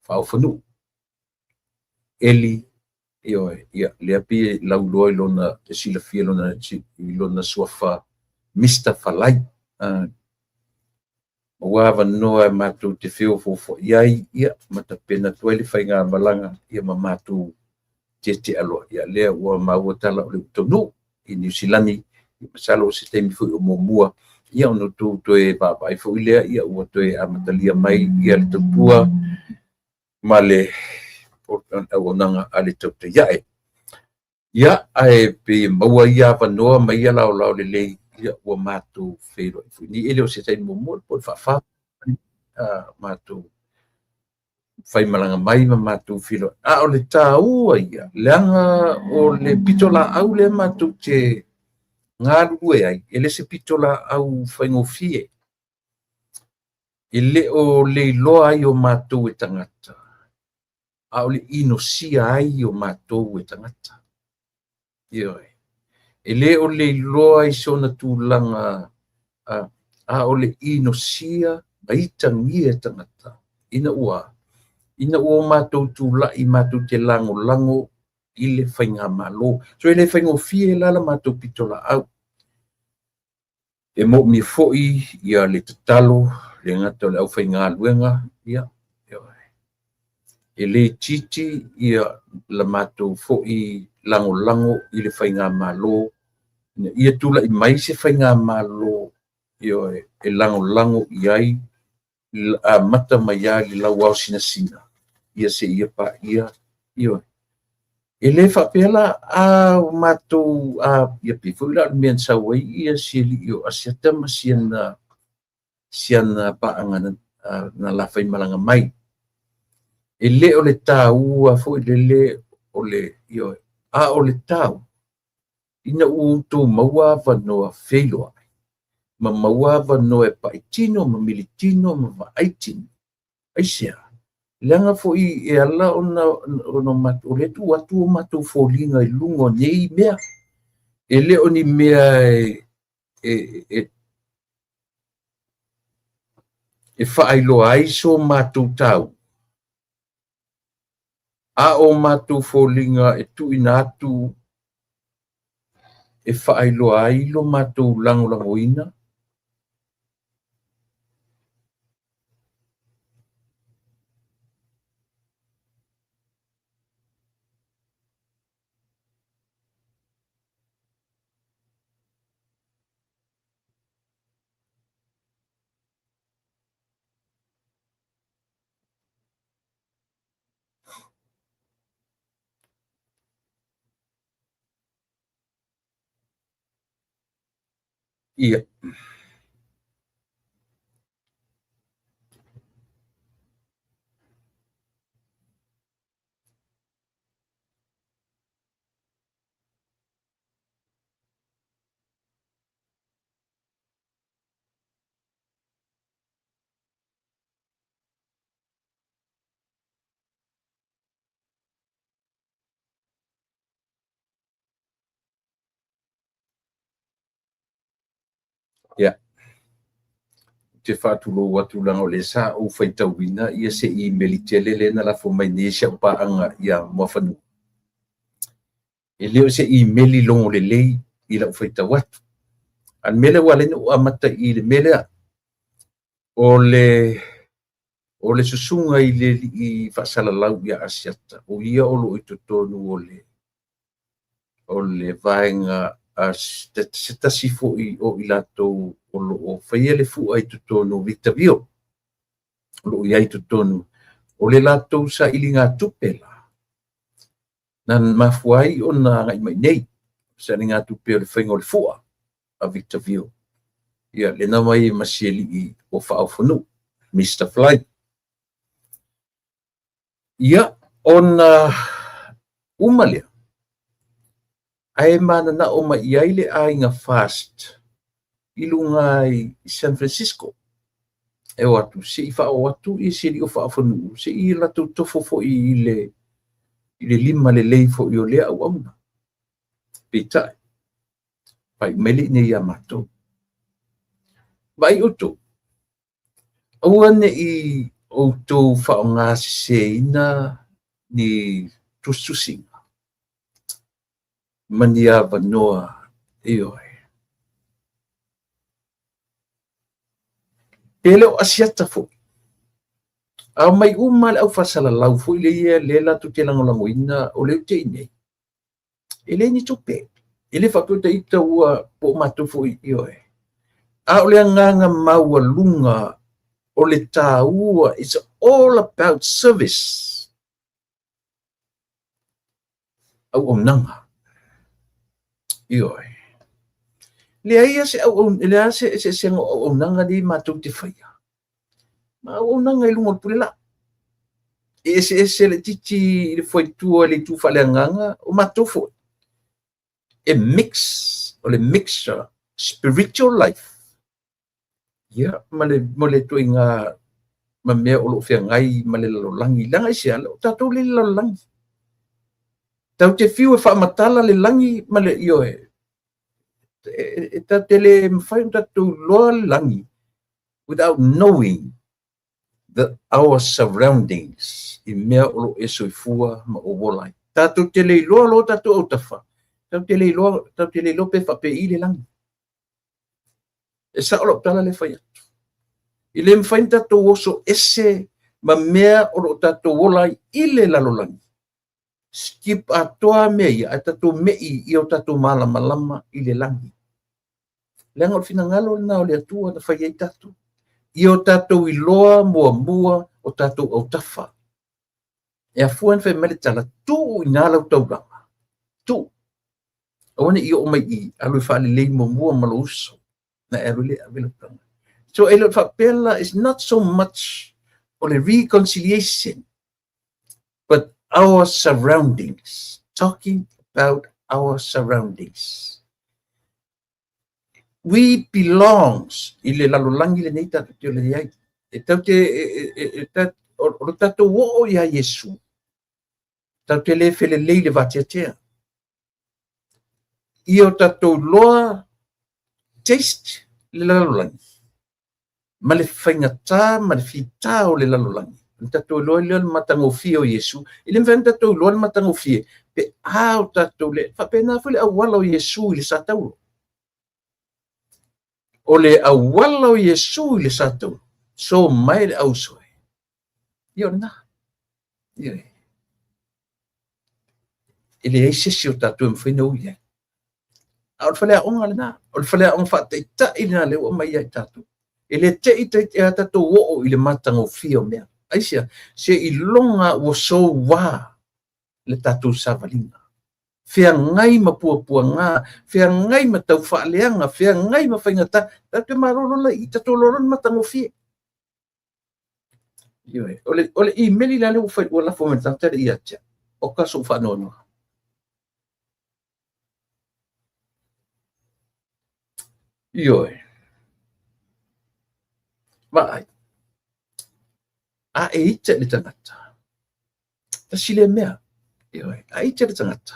Faaofonuu Eli. Ioe, ia lea pei e lauiloa i lona e silafia lona i lona suafa Mr Falai. Ua avanoa e matou te feofoofoai ai, ia ma tapena atu ai le faigamalaga ia ma matou tietie loa. Ia lea ua maua tala o le ua taunuu i Niu Silani, masalo o se taimi foi o muamua ia ona outou toe vaavaai foi lea, ia ua toe amatalia mai ia le tautua ma le auaunaga a le tautai ae. Ia, ae pei e maua ia avanoa ma ia laolao lelei, ia ua matou feiloai foi nei. E le o se taimi muamua po o le faafa matou faimalaga mai ma matou feiloai. A o le taua ia, leaga o le pitolaau lea matou te galulue ai, e le se pitolaau faigofie. E le o le iloa ai o matou e tagata, a o le inosia ai o matou e tagata. Ioe. E le o le iloa i sona tulaga, a o le inosia ma itagia e tagata ina ua o matou tulai matou te lagolago i le faigamalo. So e le faigofie la la matou pitolaau. E moomia foi ia le tatalo, le gata o le aufaigaluega, ia e le itiiti ia la matou foi lagolago i le faigamalo, ina ia tulai mai se faigamalo, ioe, e lagolago i ai, amata mai lava i le lauao sinasina, ia seia paia, ioe. E le faapea la a o matou, ia pei foi la o le mea na sau ai ia si alii o Asiata ma siana paaga na la faimalaga mai. E le o le taua foi lele o le, ioe, a o le taua, ina ua outou maua avanoa feiloai, ma maua avanoa e paitino ma militino ma vaaitino. Aisea? Leaga foi e ala ona o lea tuu atu o matou foliga i luga o nei mea. E le o ni mea e faailoa ai so matou taua, a o matou foliga e tuuina atu e faailoa ai lo matou lagolagoina ia. Ia, ou te faatulou atu leaga o lea sa ou faitauina ia se imeli tele lea na lafo mai nei e si au paaga ia Muafanua. E le o se imeli logo lelei i lau faitau atu. A o le mea lea ua ala ai ona ou amata i le mea lea, o le susuga i le alii faasalalau ia Asiata, o ia o lo o i totonu o le vaega a se tasi foi o i latou o lo o faia le fua i totonu o Victor Vio, o lo o i ai i totonu o le latou sailigatupe la, na mafua ai ona agai mai nei, sailigatupe o le faiga o le fua a Victor Vio, ia lena ua i ai ma si alii o Faaofonuu, Mister Fly. Ia, ona uma lea, ae mananao mai i ai le aiga Fast i luga i San Francisco. E o atu, se i faaoo atu i si alii o Faaofonuu, se i latou tofo foi i le lima lelei foi o lea auauna. Peitai, faaiu mai le i nei ia matou. Vaai outou, aua ne i outou faaaogaseseina ni tusitusiga ma ni avanoa, ioe. Pe le o Asiata foi, a omai uma le au faasalalau foi lea lea latou te lagolagoina o lea ou te i nei, e leai ni tupe. E le faapea o ita ua po o matou foi, ioe. A o le agaga maualuga o le taua, it's all about service. Auaunaga. Ioe. Leai se auauna, leai se eseesega o auaunaga nei matou te faia. Ma auaunaga i luga o le pule laa. E eseese laitiiti i le fuaitua i le itu faaleagaga, o matou foi. E mix, o le mixture, spiritual life, ia, ma le, ma le ituaiga ma mea o lo o feagai ma le lalolagi. Leaga aisea, o tatou le lalolagi. Tatou te fiu e faamatala le lagi ma le, ioe, e tatou te le mafai ona tatou iloa le lagi without knowing our surroundings, i mea o lo o e soifua ma ou ola ai. Tatou te le iloa lo tatou autafa, tatou te le iloa, tatou te le iloa pe faapei le lagi. E sao lau tala le fai atu. E le mafai ona tatou oso ese ma mea o lo o tatou ola ai i le lalolagi. Skip atoa mea ia, ae tatou mei i o tatou malamalama i le lagi. Leaga o le finagalo lena o le Atua na fai ai tatou. Ia o tatou iloa muamua o tatou autafa. E afua ona fai mai le tala, tuu i ina lau taulaga. Tuu. Aua ne i oo mai i, alu e faalelei muamua ma lou uso. Na e alu le ave lau taulaga. So e le o faapea la, it's not so much o le reconciliation, but our surroundings. Talking about our surroundings. We belongs i le lalolagi lenei tatou te ola ai. E tau te, e, e, o lo tatou oo ia Iesu, tatou te le felelei le vateatea. Ia o tatou loa taste le lalolagi, ma le faigata ma le fita o le lalolagi. Ona tatou iloa lea o le matagofie o Iesu. E le mafai ona tatou iloa le matagofie pe a o tatou le faapena foi le auala o Iesu i le satauro. O le auala o Iesu i le satauro, so mai le ausoe. Ia o lena. Ia. E leai se isi o tatou e mafai ona ui ai. A o le faleaoga lena, o le faleaoga faataitai lena lea ua aumai ia i tatou. E le te i te a tatou oo i le matagofie o mea. Aisea? Seiloga ua soua le tatou savaliga. Feagai ma puapuaga, feagai ma taufaaleaga, feagai ma faigata, tatou te malolo la i, tatou iloa loa le matagofie. Ioe, o le imeli la lea ua fai, ua lafo mai le tagata lea ia te au. O ka sou faanoanoa. Ioe. Vaai. A e ita i le tagata, tasi lea mea. Ioe, a ita i le tagata.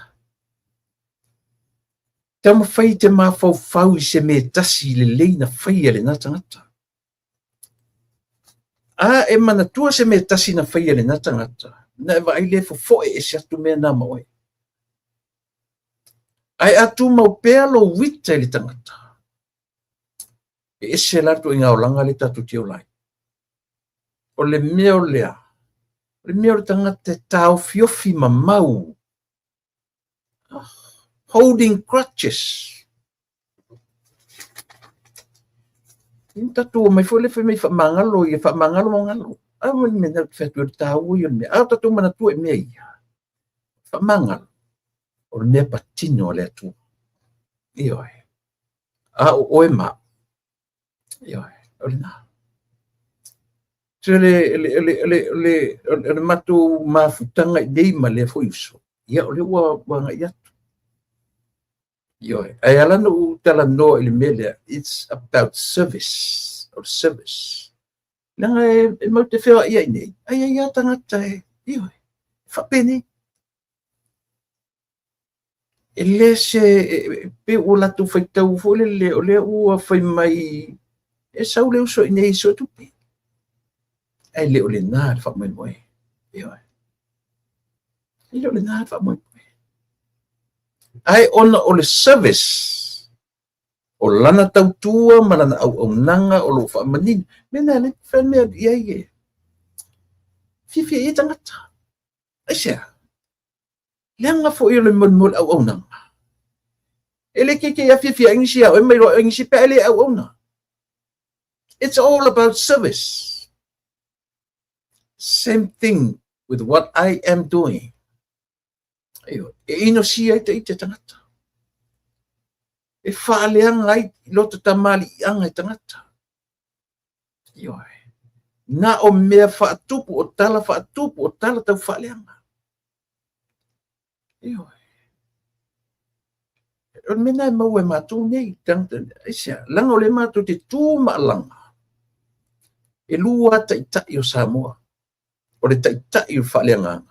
Taumafai e te mafaufau i se mea tasi lelei na faia e lena tagata. A e manatua se mea tasi na faia e lena tagata, na e vaai lea e fofoe ese atu mea na ma oe. Ae a tumau pea lou ita i le tagata, e ese la le ituaiga olaga lea tatou te ola ai. O le mea o le a? O le mea o le tagata e taofiofi mamau, holding grudges. Ina tatou omai foi lea fai mai faamagalo ia, faamagalo magalo. A o le mea na fai atu le taua ia o le mea. A o tatou manatua i mea ia, faamagalo, o le mea patino a le Atua. Ioe. A o oe ma au. Ioe, o lena. So le matou mafutaga i nei ma lea foi uso, ia o lea ua agai atu. Ioe, ae ala ona ou talanoa i le mea lea, it's about service, o le service. Leaga e matou te feoai ai nei, ai ai lava tagata e, ioe, e faapenei. E le se, pe ua latou faitau foi lele, o lea ua fai mai, e sau le uso i nei e suetupe. Ae le o lena le faamoemoe. Ioe. E le o lena le faamoemoe. Ae ona o le service, o lana tautua ma lana auaunaga o lo o faamanino, mea na le fai mea i ai e fiafia i ai tagata. Aisea? Leaga foi o le mea o le auaunaga. E le keikei a fiafia ai nisi ia oe ma iloa ai nisi pe a e le auauna. It's all about service. Same thing with what I am doing. E inosia ai te ite tagata. E faaleaga ai lota tamaliiaga i tagata. Ioe. Na o mea faatupu, o tala faatupu, o tala tau faaleaga. Ioe. O le mea lena e maua e matou nei, tagata, aisea, leaga o lea matou te tu maalaga, e lua taitai o Samoa, o le taitai o le faaleagaga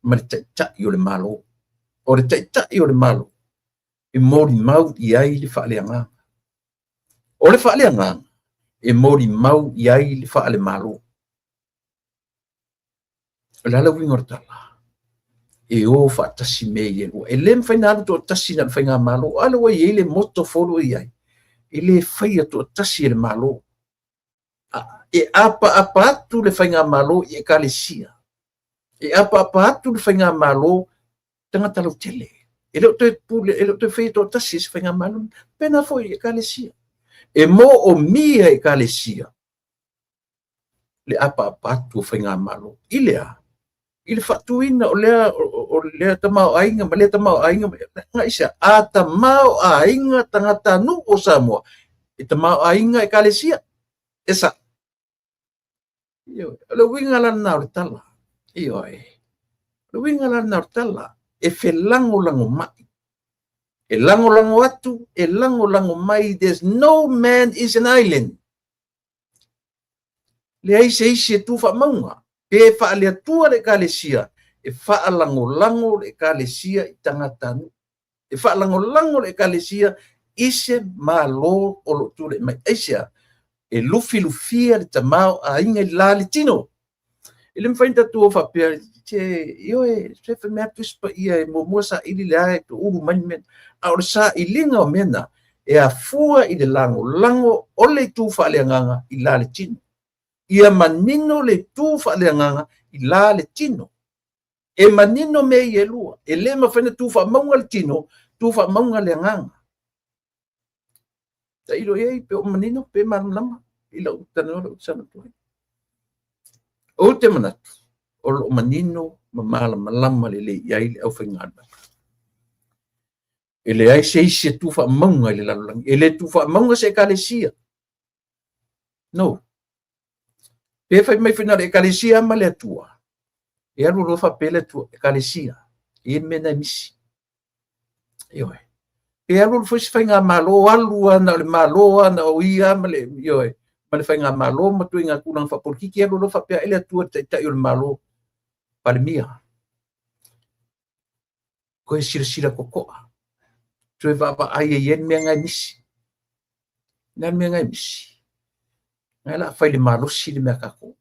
ma le taitai o le Malo. O le taitai o le Malo e molimau i ai le faaleagaga. O le faaleagaga e molimau i ai le faalemalo. O le a le uiga o le tala? E o faatasi mea ia e lua. E le mafai ona alu toatasi na o le faigamalo. A lea ua i ai le motto fou lea ua i ai, e le faia toatasi e le Malo. E apaapa atu le faigamalo i ekalesia. E apaapa atu le faigamalo tagata lautele. E le o toe pule, e le o toe faia toatasi e se faigamalo. Pena foi i ekalesia. E moomia e ekalesia le apaapa atu o faigamalo. I le a? I le faatuina o lea tamaoaiga ma lea tamaoaiga. Aisea, a tamaoaiga tagatanuu o Samoa, e tamaoaiga ekalesia. E sa. Ioe, o le uiga la lena o le tala. Ioe, o le uiga la lena o le tala, e felagolagomai. E lagolago atu, e lagolago mai, there's no man is an island. Leai se isi e tu faamauga, pe faaleatua le ekalesia, e faalagolago le ekalesia i tagatanuu. E faalagolago le ekalesia i se Malo o lo o tulai mai. Aisea? E lufilufia le tamaoaiga i la le tino. E le mafai ona tatou o faapea, se, ioe, se fai mai lava Tusi Paia e muamua saili le a e ulu mai le mea. A o le sailiga o mea na, e afua i le lagolago o le itu faaleagaga i la le tino. Ia manino le itu faaleagaga i la le tino. E manino mea ia e lua. E le mafai ona tu faamauga le tino, tu faamauga le agaga. Tailo i ai, pe o manino, pe malamalama i lau talanoa lea ou te saunoa atu ai. Ou te manatu, o lo o manino ma malamalama lelei i ai le aufaigaluega. E leai se isi e tu faamauga i le lalolagi. E le tu faamauga se ekalesia. No. Pe fai mai foi na o le ekalesia ma le Atua. E alu loa faapea le Atua, ekalesia. E i ai le mea na e misi. Ioe. Pe alu alu foi se faigamalo, alu lava na o le Malo lava, na o ia ma le, ioe, ma le faigamalo ma ituaiga tulaga faapolitiki, alu loa faapea ai le Atua i le taitai o le Malo, Palemia. Toe silasila totoa. Toe vaavaai e i ai le mea na e misi. O le a le mea na e misi? Na o le a fai i le malosi le mea a tatou.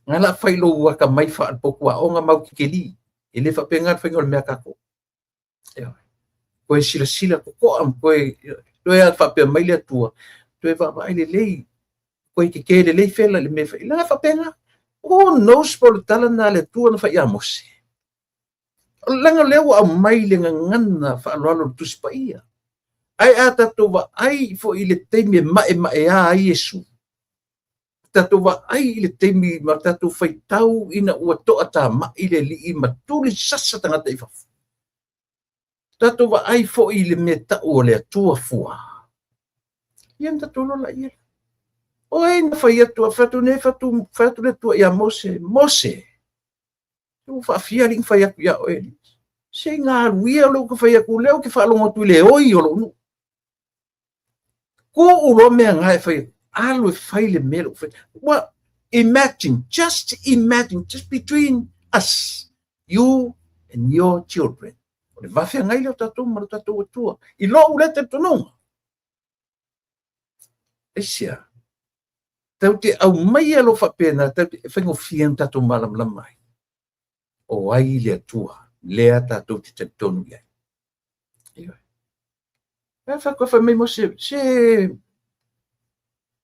Na o le a fai i lou atamai faale-potu aoga ma auteteli. E le faapena le faiga o le mea a tatou. Toe silasila totoa ma toe, toe a faapea mai le Atua, toe vaavaai lelei, toe tetē lelei fela i le mea e fai. La e faapena. Who knows po o le tala lena a le Atua na fai ia Mose. Leaga o lea ua aumai le gagana faaaloalo o le Tusi Paia. Ae a tatou vaai foi i le taimi e maemaea ai Iesu, tatou vaai i le taimi ma tatou faitau ina ua toatamai le Alii ma tuli sasa tagata i fafo. Tatou vaai foi i le mea tau o le Atua fua. Ia na tatou iloa laia. O ai na fai atu, fai atu nei, fai atu le Atua ia Mose, Mose, ua faafia alii na fai atu ia oe. Se i galu ia lou te fai atu, lea ou te faalogo atu i le oi o lou nuu. Tuu loa mea na e fai atu, alu e fai le mea lea ua fai. Well, imagine, just imagine, just between us, you and your children. O le va feagai lea o tatou ma lo tatou Atua. I lou lea talitonuga. Aisea? Tatou te aumaia loa faapena, tatou te faigofie ona tatou malamalama ai. O ai le Atua lea tatou te talitonu i ai. Ioe. E fai fai mai Mose, se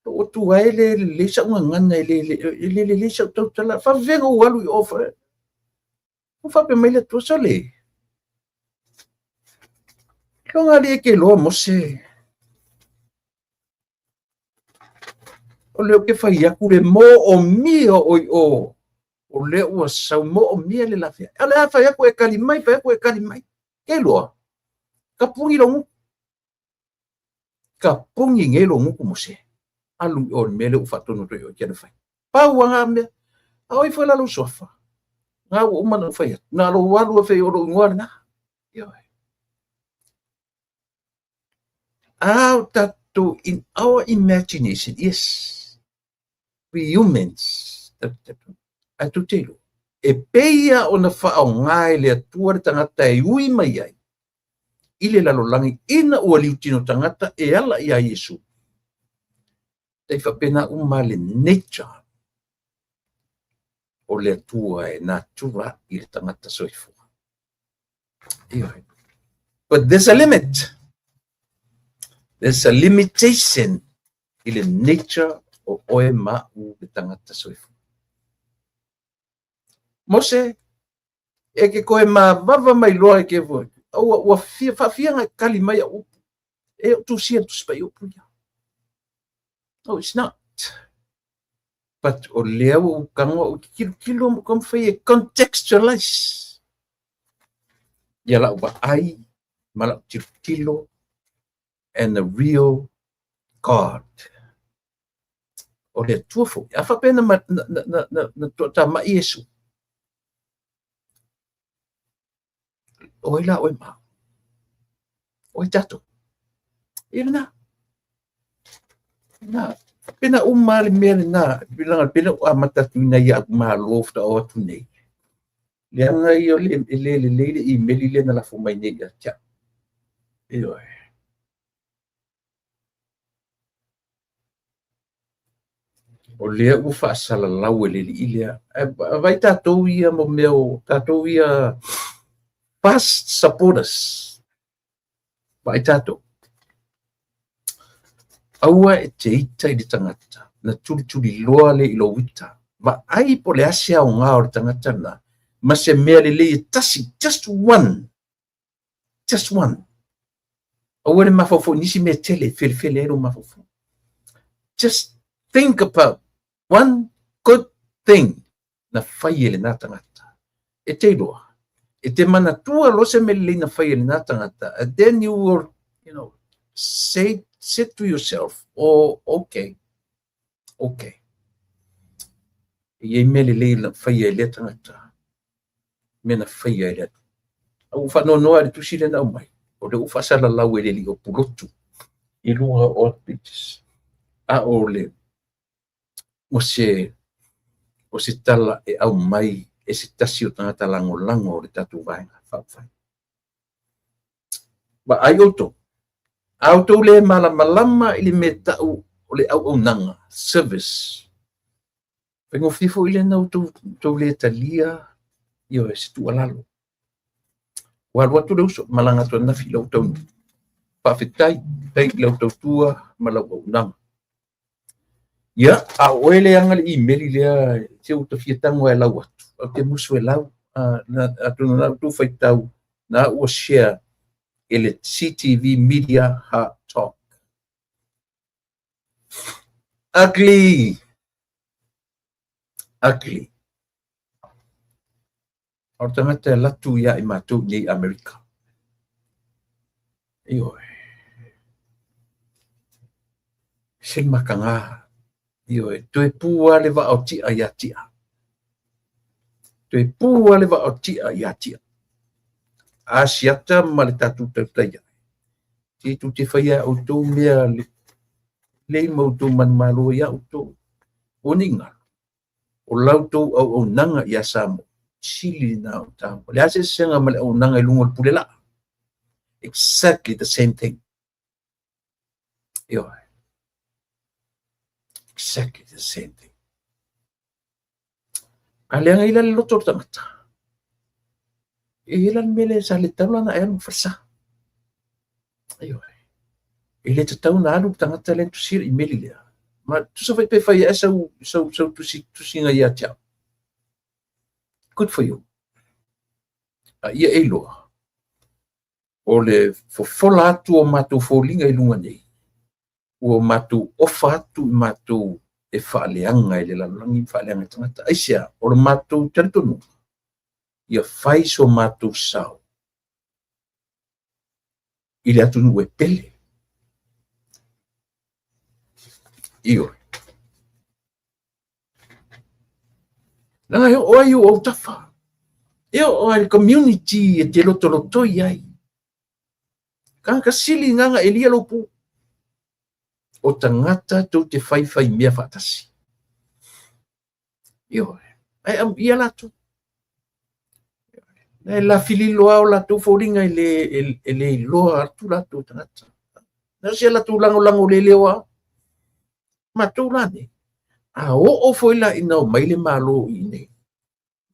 lou Atua e le lelei sau gagana, e le lelei sau tautala. Faafefea ona ou alu i o? Ua faapea mai le Atua, sole, Loga alii e ke loa Mose. O lea ou te fai atu le moomia o i o. O lea ua sau moomia le lafea. A o le a fai atu e tali mai, fai atu e tali mai. Ke loa, ka puni lou gutu. Ka puni nei lou gutu Mose. Alu i o le mea lea ua faatonu atu i o e te fai. Pau a ngā mea. A oi foi la lou suafa. Ngā ua uma na ou fai atu. Na lou alu e fai o lou ingoa lena. Ioe. Ao tatou in our imagination, yes, we humans, ae tou te iloa, e pei lava ona faaaoga e le Atua le tagata e ui mai ai i le lalolagi ina ua liutino tagata e ala iā Iesu. Tai faapena uma le nature o le Atua e natura i le tagata soifua. Ioe. But there's a limit. There's a limitation i le nature o oe ma au le tagata soifua. Mose, e ke koe mavava mai loa e ke voi. Ua, ua fia, faafia nga kali mai au upu. E o tusia tusi pai upu ia. No, it's not. But o lea ua ou tago au e tilotilo ma taumafai e contextualize ia lau vaai ma lau tilotilo and the real God. O le Atua foi. A faapea na, na, na, na, na toatamai Iesu. O ai la oe ma au? O ai tatou? Ia lena. Na, pena uma le mea lena, leaga pena ua amata atu ina ia au malo faatoa oo atu nei. Leaga ia o le, e le lelei le imeli lea na lafo mai nei ia te au. Ioe. O lea ua faasalalau e le alii lea. Ae vaai tatou ia mo mea o tatou ia past supporters. Vaai tatou. Aua e te ita i le tagata na tulituliloa lea i lou ita. Vaai po o le a se aoga o le tagata lena ma se mea lelei e tasi, just one. Just one. Aua le mafaufau i nisi mea tele e felefele ai lou mafaufau. Just think about one good thing na fai e lena tagata. E te iloa, e te manatua loa se mea lelei na fai e lena tagata, and then you will, you know, say, say to yourself, oh, okay, okay. E i ai mea lelei na faia e lea tagata, mea na faia e le Atua. A ua faanoanoa i le tusi lea na aumai, o lea ua faasalalau e le alii o Pulotu i luga o pages. A o le, o se, o se tala e aumai e se tasi o tagata lagolago o le tatou Vaega Faaupufai. Vaai outou, a outou le malamalama i le mea tau o le auaunaga, service, faigofie foi lea na outou le talia, ioe, se tuualalo. Ua alu atu le uso, malaga atu ananafi i lou taunuu. Faafetai, faafetai i lau tautua ma lau auaunaga. Ia, a o oe lea e ana le imeli lea, se ua ta fia tago lava e lau atu, ou te musu e lau. Atonu o lena ua outou faitau, na ua share e le CTV Media Heart Talk. Ugly! Ugly. O le tagata e alu atu ia i matou i nei i Amerika. Ioe. Se le mataga. Ioe. Toe pu lava le vaa o Tia ia Tia. Toe pu lava le vaa o Tia ia Tia. Asiata ma le tatou tautai ae. Se tou te faia e outou mea lelei ma outou manumalo ia outou. Ua ni galo. O la outou auaunaga ia Samoa, sili lena o taua. O le a se eseesega ma le auaunaga i luga o le pule laa? Exactly the same thing. Ioe. Exactly the same thing. A leaga i la le loto o le tagata. E i ai la le mea lea sa le tatau la ona e alu i falesa. Ioe. E le tatau ona alu le tagata lea na tusia le imeli lea. Ma tusa foi pe fai ae sau, sau, sau tusi, tusiga ia te au. Good for you. A ia e iloa, o le fofola atu o matou foliga i luga nei, ua matou ofa atu i matou e faaleaga i le lalolagi ma faaleaga i tagata. Aisea? O le matou talitonuga, ia fai so matou sao i le atunuu e pele. Ioe. Leaga e oo ai i ou autafa, e oo ai i le community e te lotolotoi ai. Tagata sili na na elia lou pu. O tagata tou te faifai mea faatasi. Ioe. Ae amuia latou. E lafililo lava o latou foliga e le, e le iloa atu latou tagata. Na o se latou lagolago le leo lava. Matou la nei, a oo foi la ina omai le Malo i inei,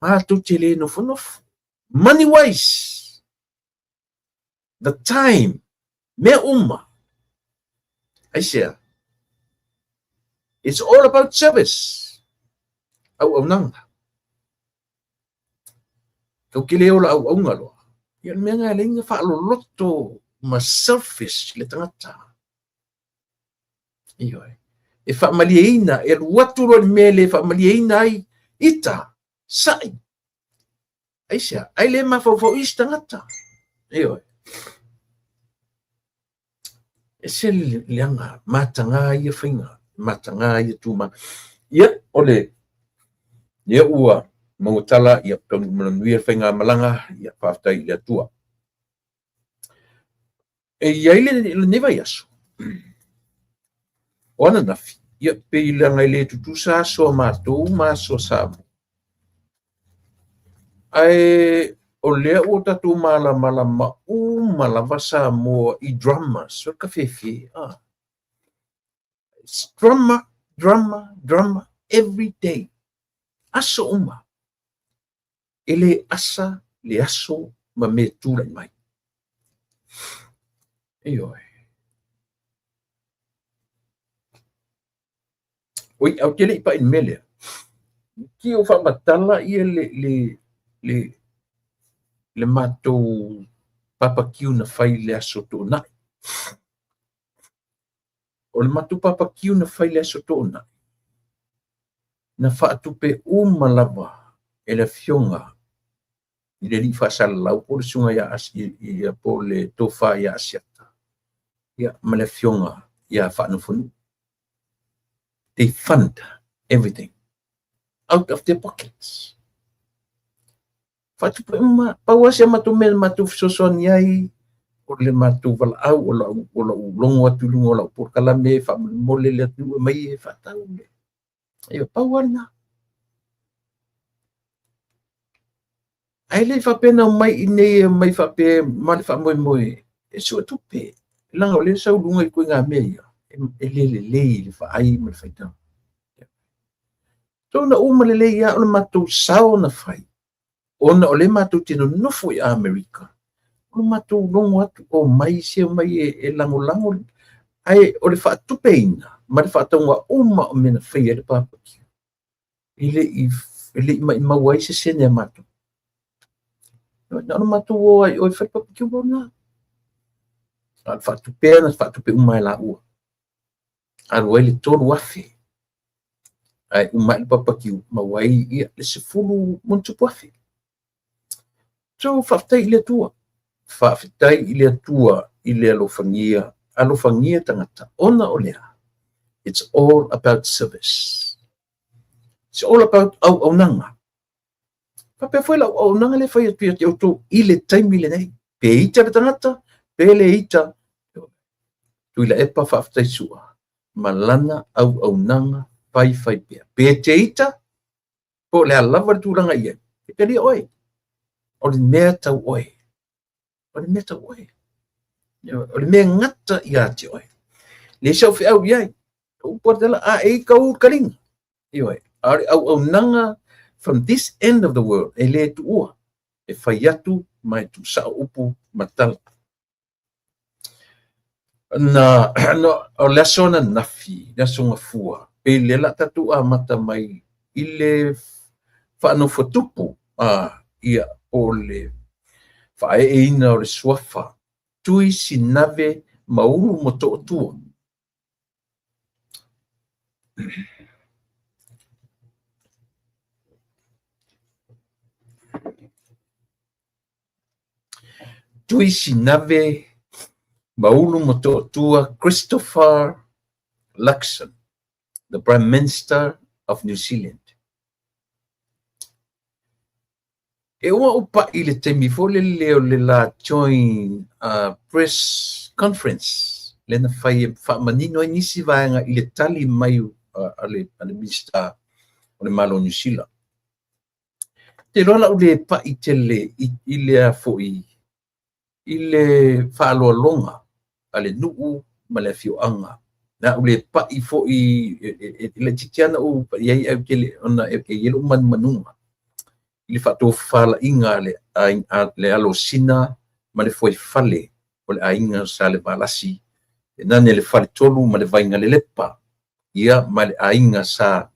matou te le nofonofo. Money wise, the time, mea uma. Aisea? It's all about service. Auaunaga. Tou te le ola auauna loa. Ia o le mea lena e ala ai ona faaloloto ma selfish le tagata. Ioe. E faamalieina, e alu atu loa i le mea e le faamalieina ai, ita, sa'i. Aisea? Ai le mafaufau i isi tagata. Ioe. Ese le leaga, mataga ia faiga, mataga ia tuma. Ia, o le, ia ua maua tala, ia taunuu manuia le faigamalaga, ia faafetai i le Atua. E i ai lenei vaiaso, o ananafi, ia pei leaga e le tutusa aso a matou ma aso a Samoa. Ae o lea ua tatou malamalama uma lava Samoa i dramas, o le kafefe, ah. It's drama, drama, drama every day. Aso uma. E le asa le aso ma mea tulai mai. Ioe. Oi, ae ou te le i pai i le mea lea. Ki o faamatala ia le, le, le, le matou papakiu na fai i le aso Toonai. O le matou papakiu na fai i le aso Toonai, na faatupe uma lava e le afioga i le alii faasalalau po o le susuga ia ia po o le tofa ia Asiata ia ma le afioga ia Faanofonuu. They fund everything out of their pockets. Faatupe uma, pau lava si a matou mea na matou fesoasoani ai, o le matou valaau, o lau, o lau logo atu i luga o lau polokalame, faamolemole le atunuu e mai e faatau le. Ia, pau lava lena. Ae le faapea na omai i inei e omai faapea ma le faamoemoe E suetupe, leaga o lea e sau i luga i ituaiga mea ia, e le lelei i le vaai ma le faitau. So na uma lelei lava o le matou sao na fai, ona o lea matou te nonofo i Amerika, o le matou logo atu, omai se omai e lagolago, ae o le faatupeina ma le faatauga uma o mea na faia ai le barbecue, e le i maimau ai se sene a matou. Na ona matou o lava i o e fai le barbecue ma ona. A o le faatupea na faatupe uma e laua. Alu ai le 3,000 ae uma ai le barbecue maua ai ia le 10+. So faafetai i le Atua. Faafetai i le Atua i le alofagia, alofagia tagata ona o le a? It's all about service. It's all about auaunaga. Faapea foi lau auaunaga lea e fai atu ia te outou i le taimi lenei. Pe ita le tagata, pe le ita. Tuilaepa faafetai Sua ma lana auaunaga faifai pea. Pe te ita, po o le a lava le tulaga i ai, e talia oe. O le mea tau oe. O le mea tau oe. O le mea gata ia te oe. Leai sau feau i ai. O upu a le tala, a e ita u le kaliga. Ioe, a o le auaunaga from this end of the world, e le tuua, e fai atu ma e tuusao upu ma tala. Na, na, o le aso ananafi, le aso Gafua, pei lea la tatou amata mai i le faanofotupu, a, ia, po o le faaeeina o le suafa, Tui Sinave Maulu Motootua. Tui Sinave Maulu Motootua Christopher Luxon, the Prime Minister of New Zealand. E uma ou pai i le taimi foi lele o le la joint press conference lea na fai e faamanino ai nisi vaega i le tali mai a le Minisita o le Malo o Niu Sila. Ou te iloa o le a ou le pai tele i le a foi i le faaaloaloga a le nuu ma le afioaga. O le a ou le pai foi, e laitiiti lava ona ou pai i ai, ae ou te le, ona e i ai lou manumanuga i le faatofalaiga a le alo o Sina ma le fuaifale o le aiga o Salevalasi, e nane le faletolu ma le Vaigalelepa, ia ma le aiga sa,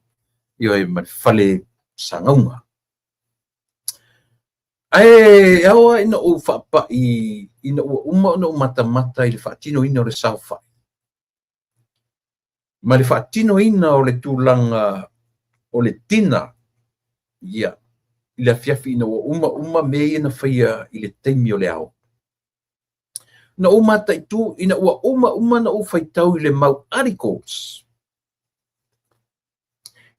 ioe, ma le fale Sagauga. Ae ao lava ina ou faapai ina ua uma ona ou matamata i le faatinoina o le saofai ma le faatinoina o le tulaga o le tina, ia, i le afiafi ina ua uma uma mea ia na faia i le taimi o le ao. Na ou mataitu ina ua uma uma ona ou faitau i le mau articles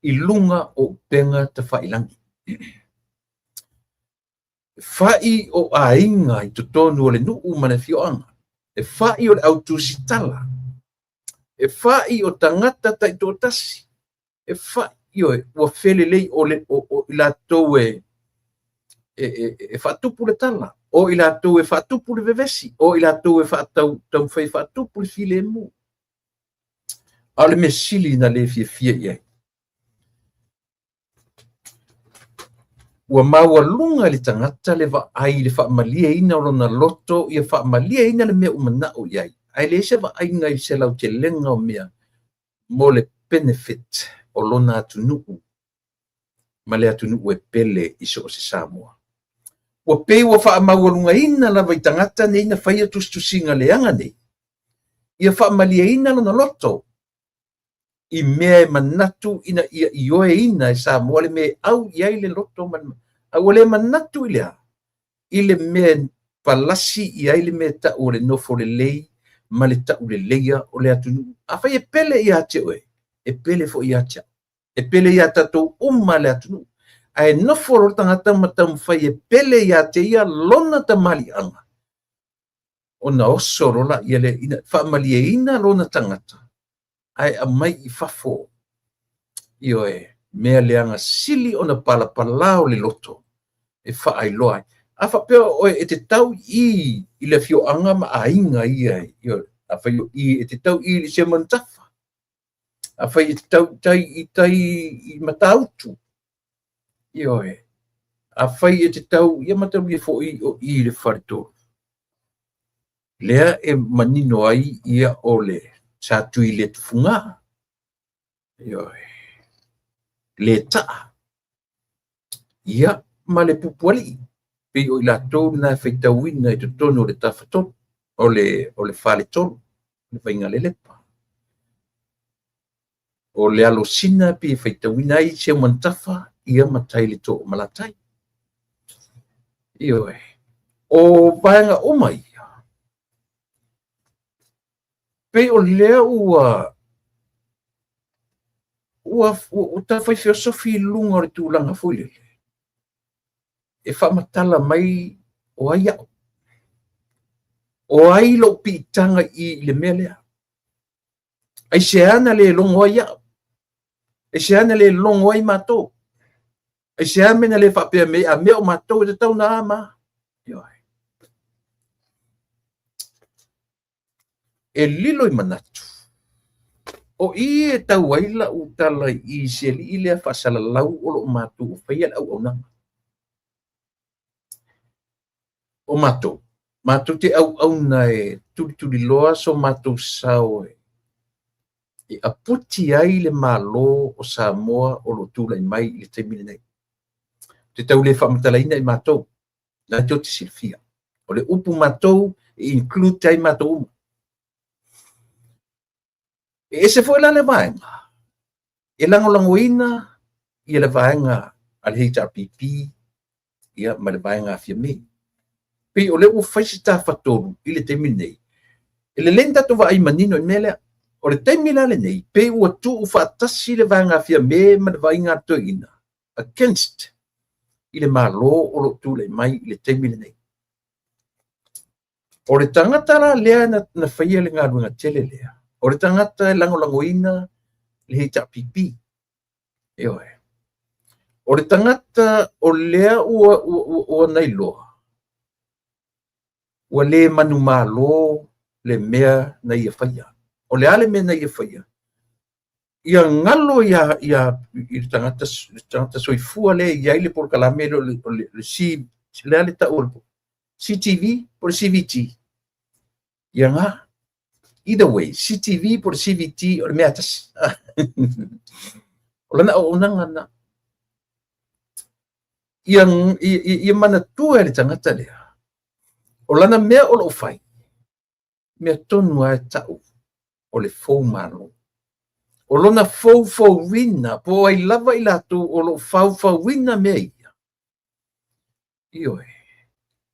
i luga o upega tafailangi. E fai o aiga i totonu o le nuu ma le afioaga, e fai o le au tusitala, e fai o tagata taitoatasi, e fai, ioe, ua felelei o, le, o, o i latou e, e, e, e faatupu le tala, o i latou e faatupu le vevesi, o i latou e faatau, taumafai e faatupu le filemu. A o le mea sili na le fiafia i ai, ua maualuga i le tagata le vaai i le faamalieina o lona loto, ia faamalieina le mea ua manao i ai, ae leai se vaaiga i se lautelega o mea mo le benefit o lona atunuu ma le atunuu e pele i so o se Samoa. Ua pei ua faamaualugaina lava i tagata nei na faia tusitusiga leaga nei, ia faamalieina lona loto i mea e manatu ina ia ioeina e Samoa le mea e au i ai le loto ma le, a ua le manatu i le a? I le mea e palasi i ai le mea e tau o le nofo lelei ma le tauleleia o le atunuu. Afai e pele ia te oe, e pele foi ia te au. E pele ia tatou uma le atunuu. Ae nofo loa le tagata ma taumafai e pele ia te ia lona tamaliiaga, ona oso loa laia lea ina faamalieina lona tagata ae aumai i fafo. Ioe, mea leaga sili ona palapala o le loto e faailoa ai. A faapea oe e te tau i i le afioaga ma aiga ia, afai o i e te tau i i Seumanutafa, afai e te tau i tai i tai i Matautu, ioe, afai e te tau ia matalia foi o i le faletolu, lea e manino ai ia o le Sa Tuiletufuga, ioe, le taa, ia ma le Pupualii, pei o i latou na e faitauina i totonu o le tafatolu, o le faletolu, le Vaigalelepa. O le alosina pei e faitauina ai Seumanutafa ia ma tai le too malatai. Ioe. O vaega uma ia, pei o lea ua taufai feosofi i luga o le tulaga foi lele, e faamatala mai o ai au, o ai lou piitaga i le mea lea, aisea na le logo ai au, aisea na le logo ai matou, aisea mea na le faapea mai a mea o matou e tatau na a ma. Ioe. E lilo i manatu, o i e tau ai lau tala i se alii lea faasalalau o lo o matou o faia le auaunaga. O matou, matou te auauna e tulituliloa so matou sao e aputi ai le Malo o Samoa o lo o tulai mai i le taimi lenei. Te tau le faamatalaina i matou, na te silafia. O le upu matou e include ai matou uma. E ese foi la le vaega, e lagolagoina ia le vaega a le HRPP ia ma le vaega a Fiame. Pei o lea ua fai se tafatolu i le taimi lenei. E lelei na tatou vaai manino i le mea lea. O le taimi la lenei, pei ua tuu faatasi le vaega a Fiame ma le vaega a toeaiina against i le Malo o lo o tulai mai i le taimi lenei. O le tagata la lea na faia le galuega tele lea, o le tagata e lagolagoina le HRPP. Ioe. O le tagata o lea ua nailoa, ua le manumalo le mea na ia faia. O le a le mea na ia faia? Ia galo ia i le tagata soifua lea e i ai le polokalame o le C, le a le tau o le CTV po o le CVT. Ia ngā. Either way, CTV po o le CVT o le mea tasi. O lana auaunaga na. Ia manatua e le tagata lea, o lana mea o loo fai, mea tonu lava e tau o le fou malo. O lona foufouina, po o ai lava i latou o loo faufauina mea ia. Ioe.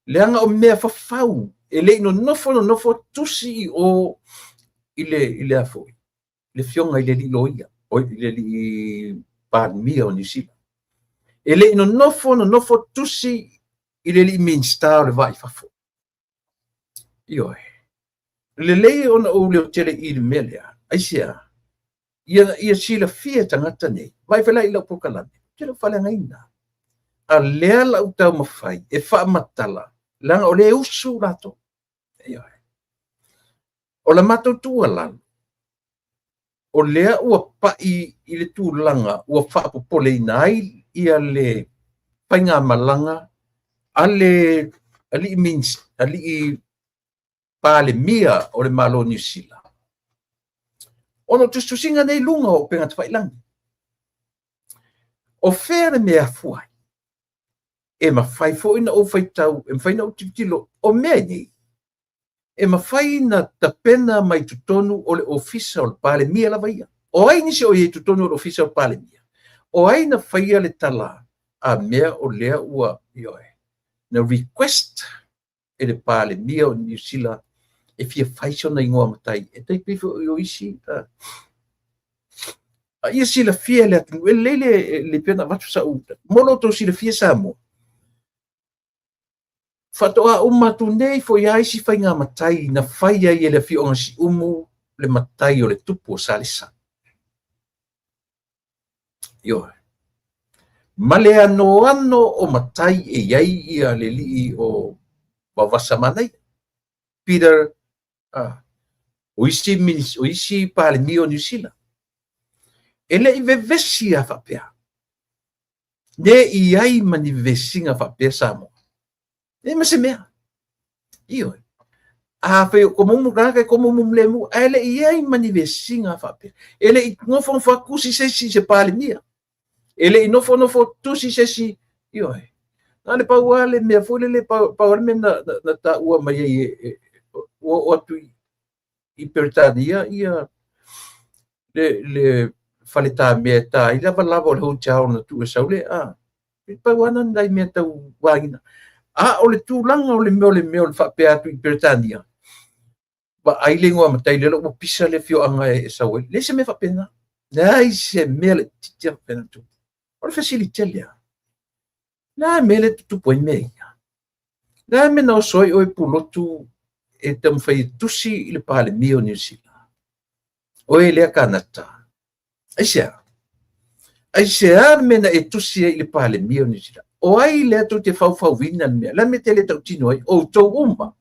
Leaga o mea fafau, e le i nonofo tusi i o i le a foi, le afioga i le alii loia, o i le alii Palemia o Niu Sila. E le i nonofo tusi i le alii Minisita o le Va i Fafo. Ioe. Lelei ona ou leotele i le mea lea. Aisea, ia silafia e tagata nei. Vai fai la i lau polokalame, te lau faaleagaina. A lea lau taumafai e faamatala, leaga o le usu latou. Ioe. O la matou tuualalo, o lea ua pai i le tulaga ua faapopoleina ai ia le faigamalaga a le alii Palemia o le Malo o Niu Sila. Ona o tusitusiga nei luga o upega tafailagi. O fea le mea afua ai? E mafai foi na ou faitau, e mafai na ou tilotilo, o mea nei, e mafai na tapena mai totonu o le ofisa o le Palemia lava ia. O ai nisi o i totonu o le ofisa o le Palemia? O ai na faia le tala a mea o lea ua, ioe, na request e le Palemia o Niu Sila e fia fai sona ingoa matai. E tai pei foi o isi, a ia silafia le atunuu, e lelei le pei ona avatu sau, mo lo outou silafia Samoa. Faatoa uma atu nei foi a isi faiga matai na fai ai e le afioaga Siumu le matai o le tupu o Salesa. Ioe. Ma le anoano o matai e i ai ia le alii o Vaovasa Manaia, Peter, o isi, o isi Palemia o Niu Sila. E le i vevesi lava faapea. Le i ai ma ni vevesiga faapea Samoa. Leai ma se mea. Ioe. Afai o komomu tagata e komomu lemu, ae le i ai ma ni vesiga faapea. E le i nofonofo atu tusi se isi i se Palemia. E le i nofonofo tusi se isi, ioe. Na o le pau lava le mea foi lele, pau lava le mea na taua mai ai e, ua oo atu i Peretania ia le faletamea e ta ai lavalava o le hotel na tuu e sau le a. E pau lava nai mea tau vagiga. A o le tulaga o le mea o le mea o le faapea atu i Peretania, vaai le igoa matai lea ua pisa le afioaga e sau ai. Leai se mea faapena. Leai se mea laitiiti lava faapena tupu. O le fesili tele lava. Le a le mea lea e tutupu ai mea ia? Le a le mea na oso ai oe Pulotu e taumafai e tusi i le Palemia o Niu Sila? Oe lea Kanata. Aisea? Aisea le mea na e tusi ai i le Palemia o Niu Sila? O ai lea tou te faufauina le mea? Le a le mea e te le tautino ai? Outou uma.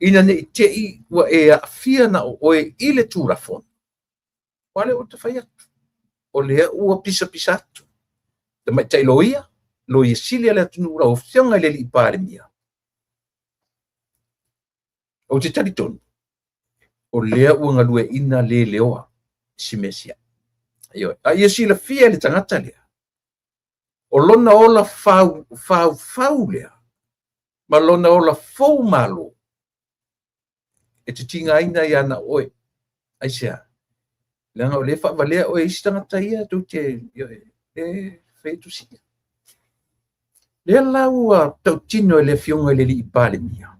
Ina ne i te i ua e aafia na o oe i le Tulafono. Aua lea ua ta fai atu, o lea ua pisapisa atu. Tamaitai loia, loia sili a le atunuu lau Afioga i le Alii Palemia. Ou te talitonu, o lea ua galueaiina le leoa si Mesia. Ioe. A ia silafia e le tagata lea, o lona ola fau, faufau lea, ma lona ola fou malo, e te tigaina ia na oe. Aisea? Leaga o lea e faavalea oe e isi tagata ia tou te e fai atu sia. Lea la ua tautino e le Afioga i le Alii Palemia.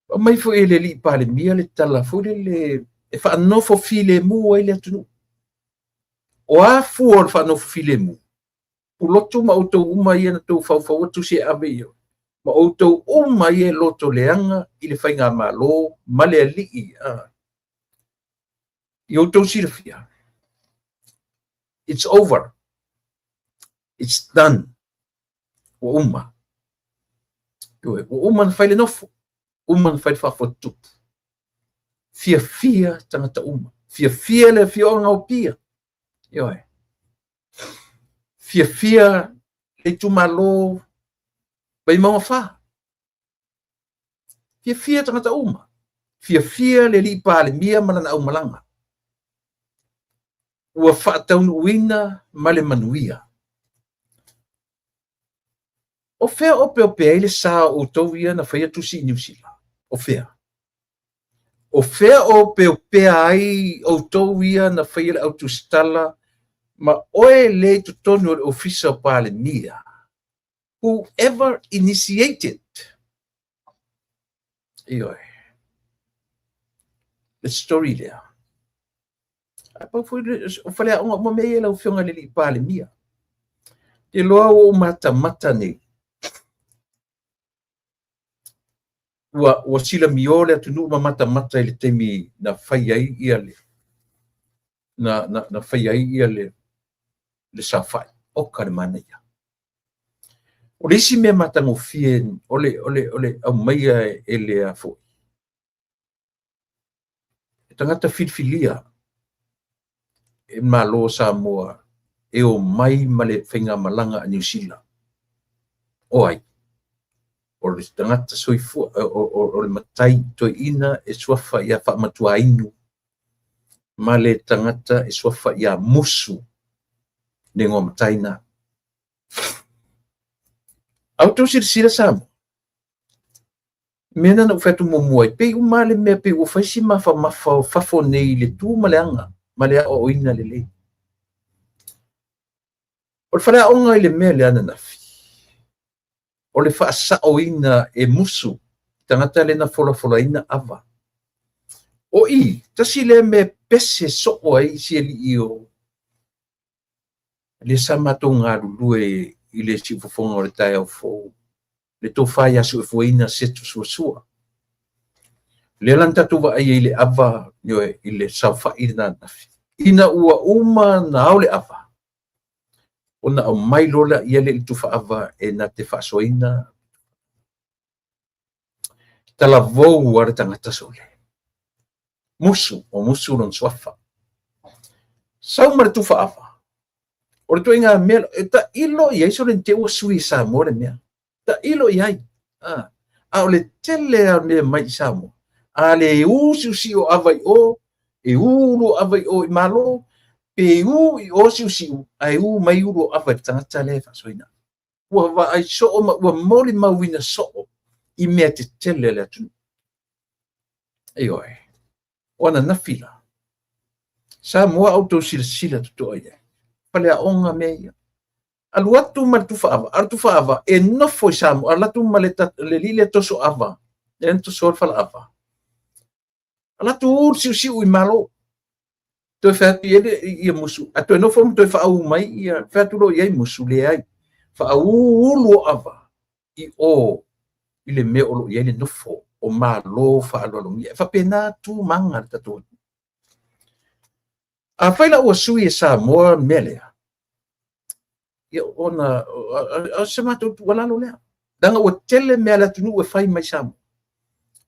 Aumai foi e le Alii Palemia le tala foi lele e faanofo filemu ai le atunuu. O a fua o le faanofo filemu? Pulotu ma outou uma ia na tou faufaua tusi e ave i ai, ma outou uma ia e loto leaga i le faigamalo ma le alii, i outou silafia, it's over, it's done, ua uma. Ua uma na fai le nofo, uma na fai le faafotutupu. Fiafia tagata uma, fiafia le afioaga o Apia, ioe. Fiafia le itumalo Vaimauga 4. Fiafia tagata uma. Fiafia le alii Palemia ma lana aumalaga. Ua faataunuuina ma le manuia. O fea opeope ai le sa o outou ia na faia tusi i Niu Sila? O fea? O fea opeopea ai outou ia na faia le autusitala ma oe lea i totonu o le Ofisa o Palemia? Whoever initiated. Ioe. Le story lea. Ae pau foi o faleaoga uma mea ia lau Afioga i le Alii Palemia. Te loa ua ou matamata nei. Ua silamio le atunuu ma matamata i le taimi na fai ai ia le na fai ai ia le saofai. Oka le manaia. O le isi mea matagofie o le aumaia e le a foi. E tagata filifilia e Malo o Samoa e omai ma le faigamalaga a Niu Sila. O ai? O le tagata soifua, o le matai toeaina e suafa ia Faamatuainu ma le tagata e suafa ia Musu, le igoa matai na. A outou silasila Samoa, mea na ou fai atu muamua ai, pei uma lava le mea, pei ua fai si mafamafa o fafo nei i le tu ma le aga ma le aoaoina lelei. O le faleaoga i le mea lea ananafi, o le faasaoina e musu tagata lea na folafolaina ava. O i, tasi lea mea pese soo ai isi alii o lea sa matou galulue i le siufofoga o le taeao fou, le tofa ia Suefuaina Setu Suasua. Lea la na tatou vaai ai i le ava, ioe, i le saofai lena ananafi. Ina ua uma na ao le ava, ona aumai loa lea i le tufa ava e na te faasoaina talavou a le tagata sole. Musu, o Musu lona suafa. Sau ma le tufa ava. O le ituaiga mea, e tailo i ai sole ne i te i ua sui e Samoa le mea. Tailo i ai. A, a o le tele lava o mea mai i Samoa, a le ū siusiu o ava i o, e ū ulu o ava i o i Malo, pe ū i o siusiu, ae ū mai ulu o ava i le tagata lea e faasoaina. Ua vaai soo ma ua molimauina soo i mea tetele a le atunuu. Ioe. O ananafi la, Samoa a outou silasila totoa i ai, faleaoga mea ia. Alu atu ma le tufa ava, a o le tufa ava e nofo i Samoa, alu atu ma le alii lea toso ava, lea na tosoa le fala ava. Alu atu ū le siusiu i Malo. Toe fai atu i ai ia Musu, a toe nofo ma toe faaū mai ia, fai atu loa i ai Musu, leai. Faaū ulu o ava i o i le mea o lo o i ai le nofo o Malo faaaloalogia. E faapena tu ma aga a le tatou atunuu. Afai la ua sui e Samoa le mea lea, ia ona o se matou tuualalo lea. Leaga ua tele mea a le atunuu e fai mai Samoa.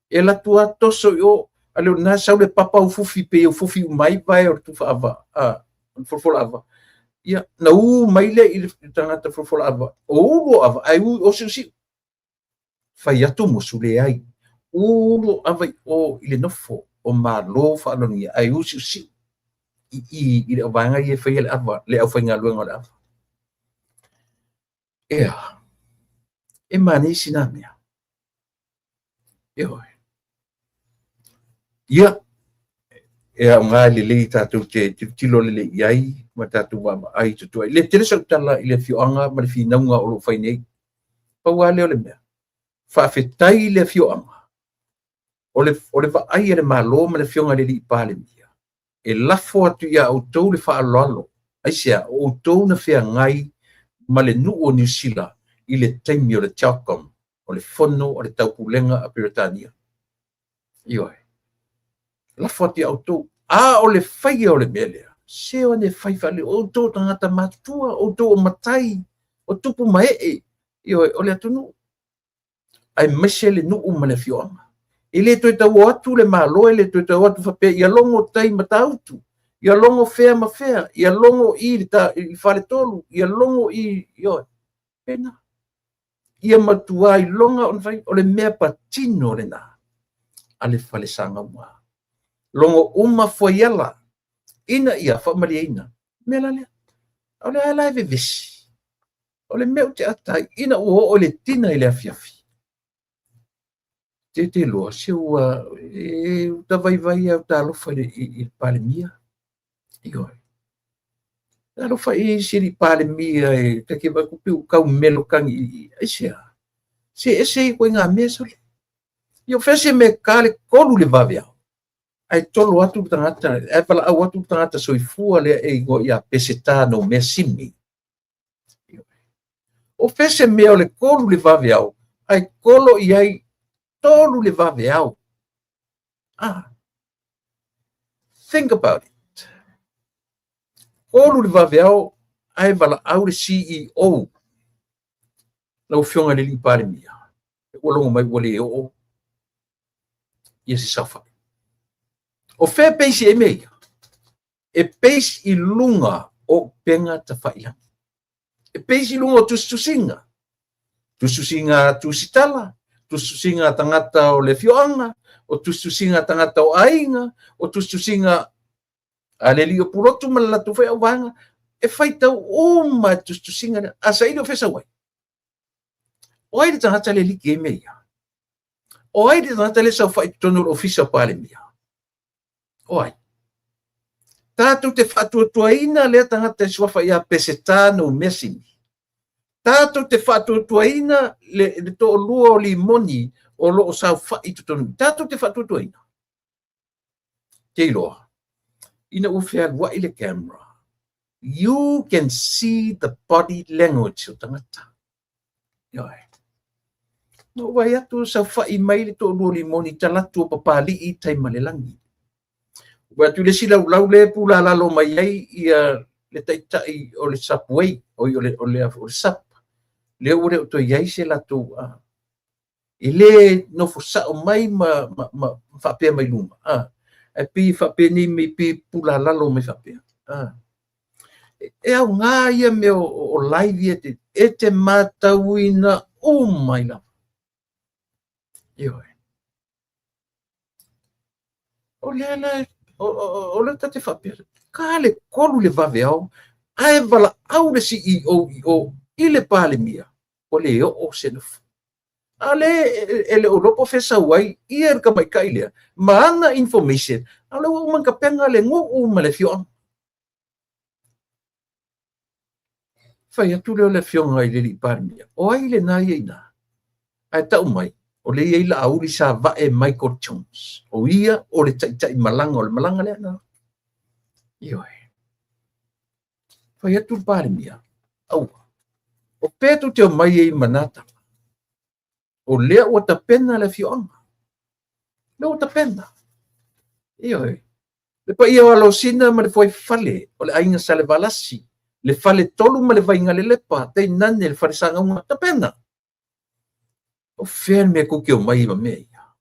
E alu atu lava toso i o, a le o lena sau le papa ufufi pei e ufufi uma ai vae o le tufa ava, a, o le folafola ava. Ia, na ū mai lea i le tagata folafola ava, o ulu o ava, ae ū i o siusiu. Fai atu musu, leai. Ulu o ava i o i le nofo o Malo faaaloalogia, ae ū siusiu i i i le vaega ia e faia le ava, le aufaigaluega o le ava. Ea, e manaia sina mea. Ioe. Ia, e aoga lelei tatou te tilotilo lelei i ai ma tatou vaavaai totoa. E le tele sau tala i le afioaga ma le finauga o lo o fai nei. Pau lava lea o le mea. Faafetai i le afioaga. O le, o le vaai a le Malo ma le afioga i le Alii Palemia, e lafo atu iā outou le faaaloalo. Aisea? O outou na feagai ma le nuu o Niu Sila i le taimi o le CHOGM, o le Fono a le Taupulega a Peretania. Ioe. Lafo atu iā outou. A o le faia o le mea lea, se o ane fai faalelei, o outou o tagata matutua, o outou o matai, o tupu ma ee, ioe, o le atunuu. aemaise le nuu ma le afioaga. E le toe tau o atu le Malo, e le toe tau o atu faapea ia logo tai Matautu, ia logo fea ma fea, ia logo i le, ta, i le faletolu, ia logo i, ioe, pena. Ia matua iloga ona fai, o le mea patino lena a le fale sagauga. Logo uma fuaiala, ina ia faamalieina, mea la lea. O le a la e vevesi, O le mea ou te ata ai, ina ua oo i le tina i le afiafi, te te loa, se ua, e, uta vaivai au talofa i le, i, i le Palemia. Ioe. Talofa i isi alii Palemia e ta te vaai kupi u kau melo kagi i, i, aisea? Se ese ia ituaiga mea sole. Ia o fea se mea e ka le 3 le vaveao, ae tolo atu le tagata, ae valaau atu le tagata soifua lea e igoa ia Peseta Noumea Simi. O fea se mea o le 3 le vaveao, ae kolo i ai 3 le vaveao. Ah, think about it. 3 le vaveao, ae valaau le CEO, lau Afioga i le Alii Palemia, ua logo mai ua le oo ia se saofai. O fea e peisi ai mea ia? E peisi i luga o upega tafailagi. E peisi i luga o tusitusiga. Tusitusiga a tusitala, tusitusiga a tagata o le afioaga, o tusitusiga a tagata o aiga, o tusitusiga a le alii o Pulotu ma le latou foi auvaega. E faitau uma e tusitusiga lea. A saili o fea sau ai? O ai le tagata lea e liki ai mea ia? O ai le tagata lea e saofai i totonu o le ofisa o Palemia? O ai? Tatou te faatuatuaina lea tagata e suafa ia Peseta Noumea Simi. Tatou te faatuatuaina le, le toalua o Limoni o lo o saofai i totonu. Tatou te faatuatuaina. Te iloa, ina ua fealuai le camera, you can see the body language o tagata. Ioe. Na ou vaai atu saofai mai le toalua o Limoni talatu o Papalii i tai ma le lagi. Ua atu le isi laulau lea e pulalalo mai ai ia le taitai o le Subway, oi o le o le o le Sub, lea ua le o toe i ai se latou e le nofo sao mai ma ma ma faapea mai luga, ae pei e faapenei mai pei e pulalalo mai faapea. E aoga ia mea o live ia e te matauina uma ai lava. Ioe. O lea la, o lea ta te faapea, ka le 3 le vaveao, ae valaau le CEO i o i le Palemia, ua le oo se nofo. A le e le o iloa po o fea e sau ai ia le tamaitai lea ma ana information, a o lea ua uma ona tapena le nuu ma le afioaga. Fai atu lea o le afioga i le alii Palemia, o ai lena ia i ina? Ae tau mai, o lea e i ai Laauli Savae Michael Jones. O ia o le taitai malaga o le malaga lea na. Ioe. Fai atu le Palemia, aua, o fea tou te omai ai ma na tala? O lea ua tapena le afioaga. Lea ua tapena. Ioe. Le paia o Alosina ma le Fuaifale, o le aiga Salevalasi, le Faletolu ma le Vaigalelepa, tainane le Falesagauga, tapena. O fea le mea tou te omai ai ma mea ia?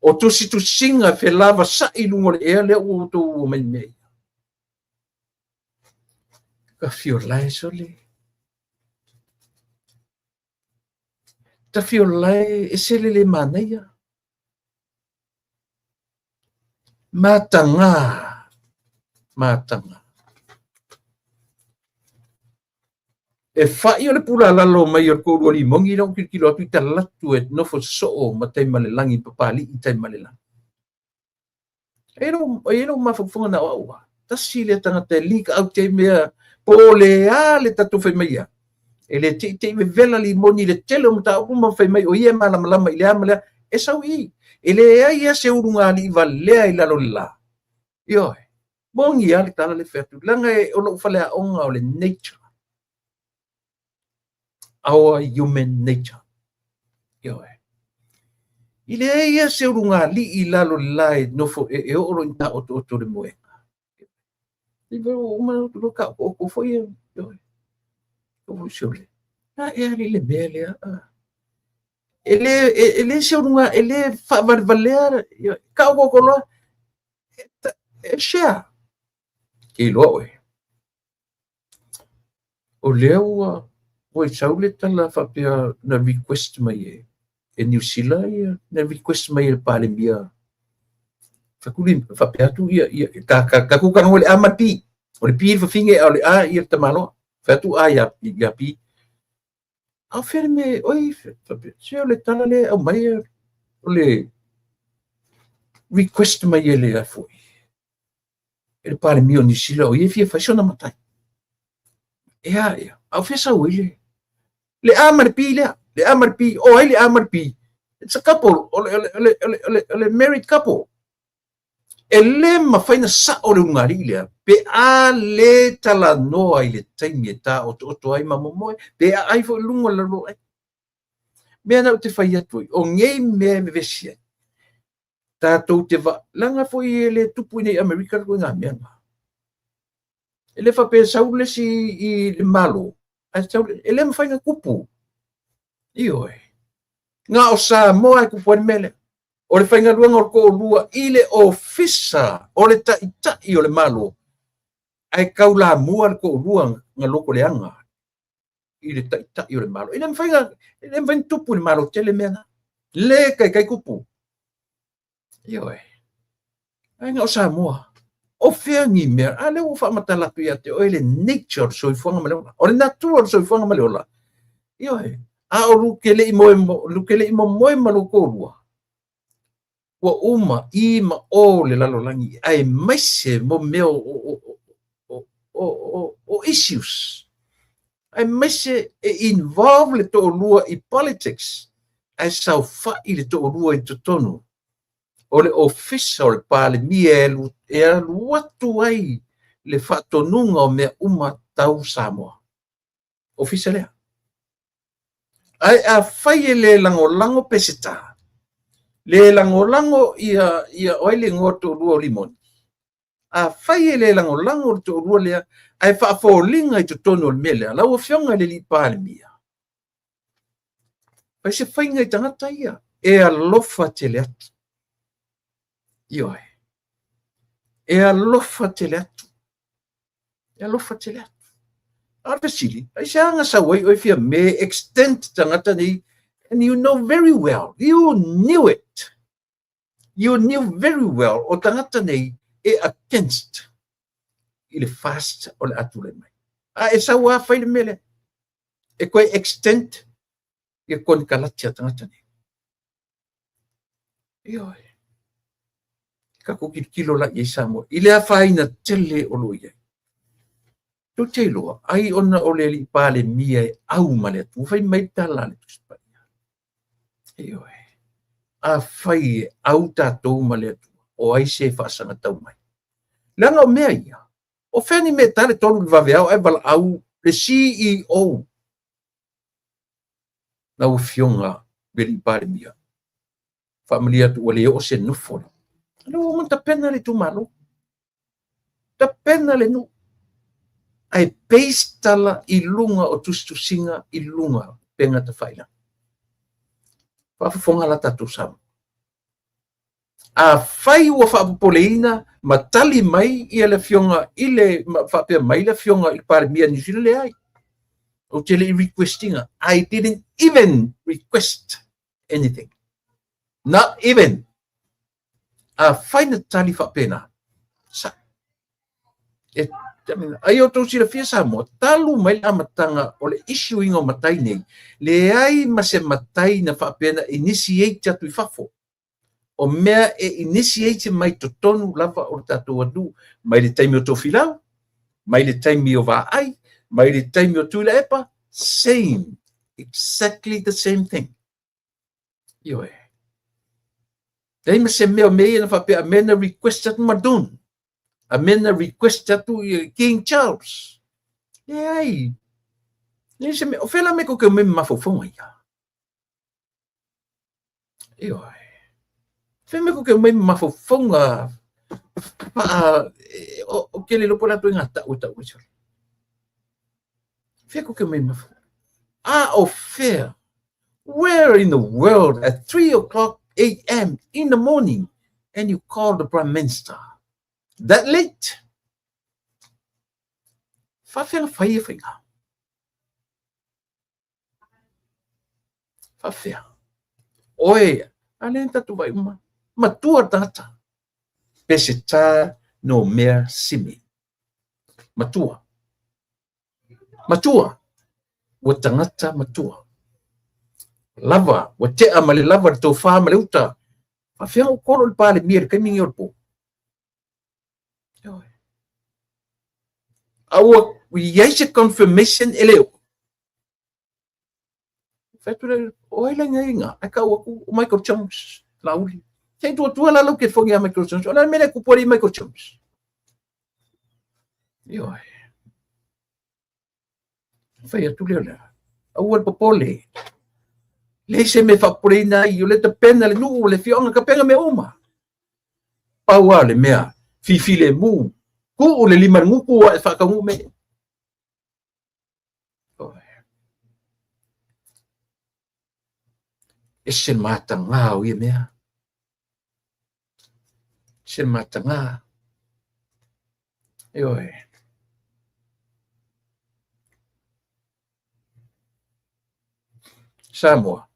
O tusitusiga e felavasai i luga o le ea lea ua outou omai ma mea ia. Tafiolae sole. Tafiolae e ese le le manaia. Mataga, mataga. E fai o le pulalalo mai o le toalua limoni lea ua tilotilo atu i talatu e nofo sosoo ma Taimalelagi, Papalii Taimalelagi. E i ai lou mafaufauga na o au lava. Tasi lea tagata e leak out ai mea po o le a le tatou fai mai ai. E le te i te i vevela limoni i le tele o mataupu ma fai mai o ia e malamalama i le a ma le a. E sau i i. E leai lava se ulugalii valea i lalo o le la. Ioe. Moni lava le tala lea e fai atu, leaga o lou faleaoga o le nature. Our human nature. Ioe. E leai lava se ulugalii i lalo o le la e nofo e oo loa ina taotooto le moega. E uma loa taotooto foi e, ioe. Sole. A e alii le mea lea. E le se uluga, e le faavalevalea, taotooto loa, e share. Ke iloa oe. O lea ua ua i sau le tala faapea na request mai e e Niu Sila ia, na request mai e le Palemia faapea atu ia ia ta ta tatou talanoa i le A ma le P. O le P le fafine a o le A ia le tamaloa. Fai atu A ia ia P. A o fea le mea oi faapea se o le tala lea e aumai o le request mai e le foi e le Palemia o Niu Sila o ia e fia fai sona matai. E a ea, a o fea sau ai le le A ma le P lea, le A ma le P, o ai le A ma le P? It's a couple, o le, o le, o le, o le, o le, o le married couple. E le mafai ona sao le ulugalii lea pe a le talanoa i le taimi e taotooto ai ma momoe, pe aai foi i luga o le lalolagi. Mea na ou te fai atu ai, o nei mea e vevesi ai, tatou te va, leaga foi e le tupu i nei Amerika le ituaiga mea lena. E le faapea e sau le isi i le Malo, ae sau, e le mafai ona tupu. Ioe. Na o Samoa e tupu ai le mea lea. O le faigaluega o le toalua i le ofisa o le taitai o le Malo, ae taulamua le toalua na lotoleaga i le taitai o le Malo. E le mafai ona, e le mafai ona tupu i le Malo tele mea na. Le taitai tupu. Ioe. Ae na o Samoa. O fea ni mea? A lea ua faamatala atu ia te oe le nature o le soifuaga ma le ola. O le natura o le soifuaga ma le ola. Ioe. A o lu ke leʻi moe, lu ke leʻi momoe ma lou toalua, ua uma i ma o le lalolagi, aemaise mo mea o issues. Aemaise e involve le toalua i politics, ae saofai le toalua i totonu o le ofisa o le Palemia e alu atu ai le faatonuga o mea uma tau Samoa. Ofisa lea. Ae afai e le lagolago Peseta, le lagolago ia, ia o ai le igoa o le toalua o Limoni? Afai e le lagolago le toalua lea, ae faafoliga i totonu o le mea lea, lau Afioga i le Alii Palemia, fai se faiga i tagata ia, e alofa tele atu. Ioe. E alofa tele atu. E alofa tele atu. A o le fesili, aisea na sau ai oe fia me extend tagata nei, and you know very well, you knew it. You knew very well o tagata nei e against i le fast o le a tulai mai. A e sau lava fai le mea lea. E toe extend ia konekarate a tagata nei. Ioe. Tatou tilotilo la i ai Samoa i le afaina tele o lo o i ai. Tou te iloa, ai ona o le alii Palemia e au ma le Atua, fai mai le tala a le Tusi Paia. Ioe. Afai e au tatou ma le Atua, o ai se faasagatau mai? Leaga o mea ia, o fea ni mea e ta le 3 i le vaveao ae valaau le CEO lau Afioga i le Alii Palemia, faamalie atu ua le oo se nofo. Lea ua uma ona tapena le itumalo, tapena le nuu, ae base tala i luga o tusitusiga i luga o upega tafailagi. Faafofoga la tatou Samoa. Afai ua faapopoleina ma tali mai ia le afioga i le faapea mai le afioga i le Palemia Niu Sila, leai. Ou te le i request ina. I didn't even request anything. Not even. Afai na tali faapena, sa, e, ai outou silafia Samoa, talu mai le amataga o le issue ina o matai nei, leai ma se matai na faapea na initiate atu i fafo. O mea e initiate mai totonu lava o le tatou atunuu, mai le taimi o Tofilau, mai le taimi o Vaai, mai le taimi o Tuilaepa, same, exactly the same thing. Ioe. Leai ma se mea o mea ia na faapea a mea na request atu Madun, a mea na request atu i King Charles. Leai. Leai se mea, o fea la mea kou te omai ma mafaufauga ia? Ioe. Fea mea kou te omai ma mafaufauga faa, o ke le iloa po o le a ituaiga tau e tau ai sole. Fea kou te omai ma mafaufauga? A o fea? Where in the world at 3 o'clock a.m. in the morning and you call the Prime Minister? That late? Faafefea na fai ia faiga? Faafefea? Oe, a lea na tatou vaai uma. Matua le tagata. Peseta no mea simi. Matua. Matua. Ua tagata matua. Lava, ua tea ma le lava le tofa ma le uta. Faafefea ona ou call i le Palemia i le taimi lenei o le po? A ua i ai se confirmation e le oo. Fai atu lea, o ai la ina ina, ae tau atu o Michael Jones, Laauli. Se i tua la lau telefoni ia Michael Jones, o le a le mea lea e tupu ai Michael Jones? Ioe. Fai atu lea o le a. Aua le popole. Leai se mea e faapopoleina ai, o le tapena le nuu, le afioaga, tapena mea uma. Pau lava o le mea, fifilemu, tuu le lima i le gutu ae faataunuu mea ia. Ese le matagā o ia mea. Ese le matagā. Ioe. Samoa.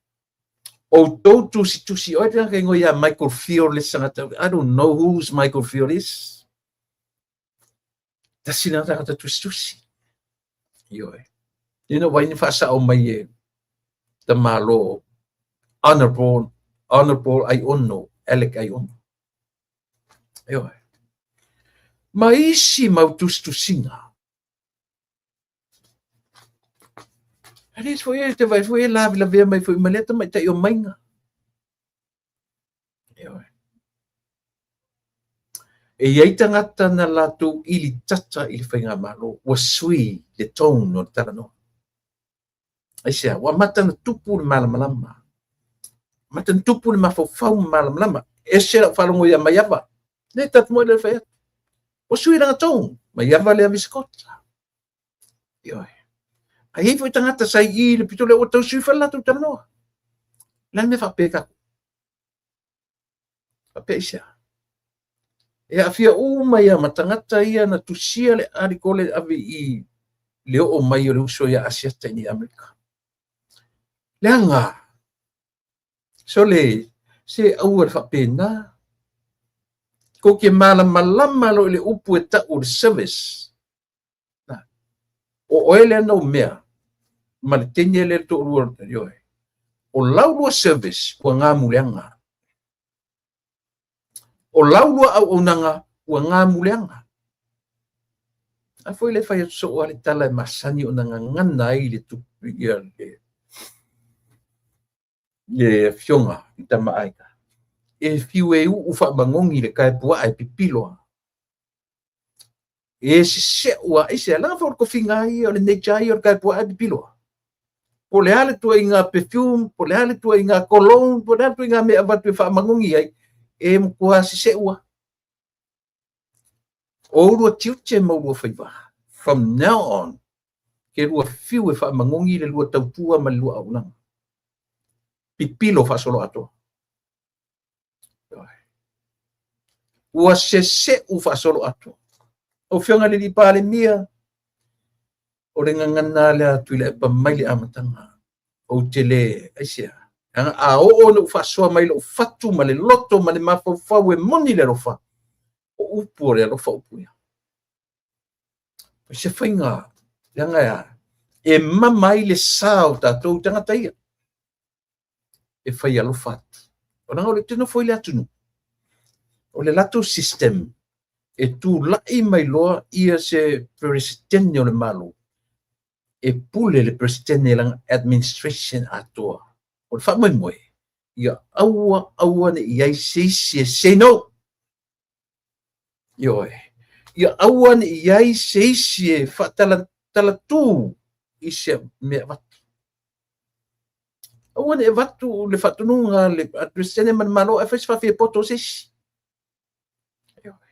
Outou tusitusi, o ai le tagata e igoa ia Michael Field le isi tagata. I don't know who's Michael Field is. Tasi lena tagata tusitusi. Ioe. Ina wai ni faasao mai e tamālō Honorable, Honorable Aiono, Alec Aiono. Ioe. Ma isi mau tusitusiga. A le foi e te vai foi e lavelavea mai foi ma lea tamaitai o Maiga. Ioe. E i ai tagata na latou ili tata i le faigamalo, ua sui le tone o le talanoa. Aisea? Ua amata ona tupu le malamalama. Amata ona tupu le mafaufau ma malamalama. Ese lau faalogo ia Maiava. Le tatu moi le fai atu. O sui langa tou. Maiava le avisikota. Ioe. A i ai foi tagata sa i i le pito lea ua tau sui fale latou talanoa. Le a le mea faapea tatou? Faapea aisea? E aafia uma ia ma tagata ia na tusia le article e ave i le oo mai o le uso ia Asiata i Amerika. Leaga, sole, se aua le faapena. Kou te malamalama loa i le upu e tau o le service. O oe lea na ou mea ma le teine lea le toalua ioe. O lau lua service ua gamuleaga. O lau lua auaunaga ua gamuleaga. A foi le fai atu soo lava le tala e masani ona gagana ai le ia le afioga i Tama a Aiga. E fiu e uu faamagogi le kaepuaa e pipilo lava. E seseu lava, aisea? Leaga foi o le tofiga lava ia, o le nature lava ia o le kaepuaa e pipilo lava. Po o le a le tuuaiga perfume, po o le a le tuuaiga cologne, po o le a le tuuaiga mea e avatu e faamagogi ai, e matua seseu lava. O oulua tiute ma oulua faiva, from now on, ke lua fiu e faamagogi le lua tautua ma le lua auaunaga. Pipilo faasoloatoa. Ua seseu faasoloatoa. Lau Afioga i le Alii Palemia, o le gagana lea a Tuilaepa mai le amataga. Ou te le, aisea, leaga a oo ina ou faasoa mai lou fatu ma le loto ma le mafaufau e moni le alofa, o upu o le alofa upu ia. O se faiga, leaga e a, e mama ai le sa o tatou tagata ia. E fai alofa atu. O leaga o lea ou te nofo i le atunuu, o le latou system e tulai mai loa ia se Peresetene o le Malo, e pule le Peresetene i lana administration atoa. O le faamoemoe, ia aua aua ne i i ai se isi e say no. Ioe. Ia aua ne i i ai se isi e faatalatatu i se mea avatu. Aua ne i avatu le faatonuga a le Peresetene ma le Malo ae fai se faafiapoto o se isi. Ioe.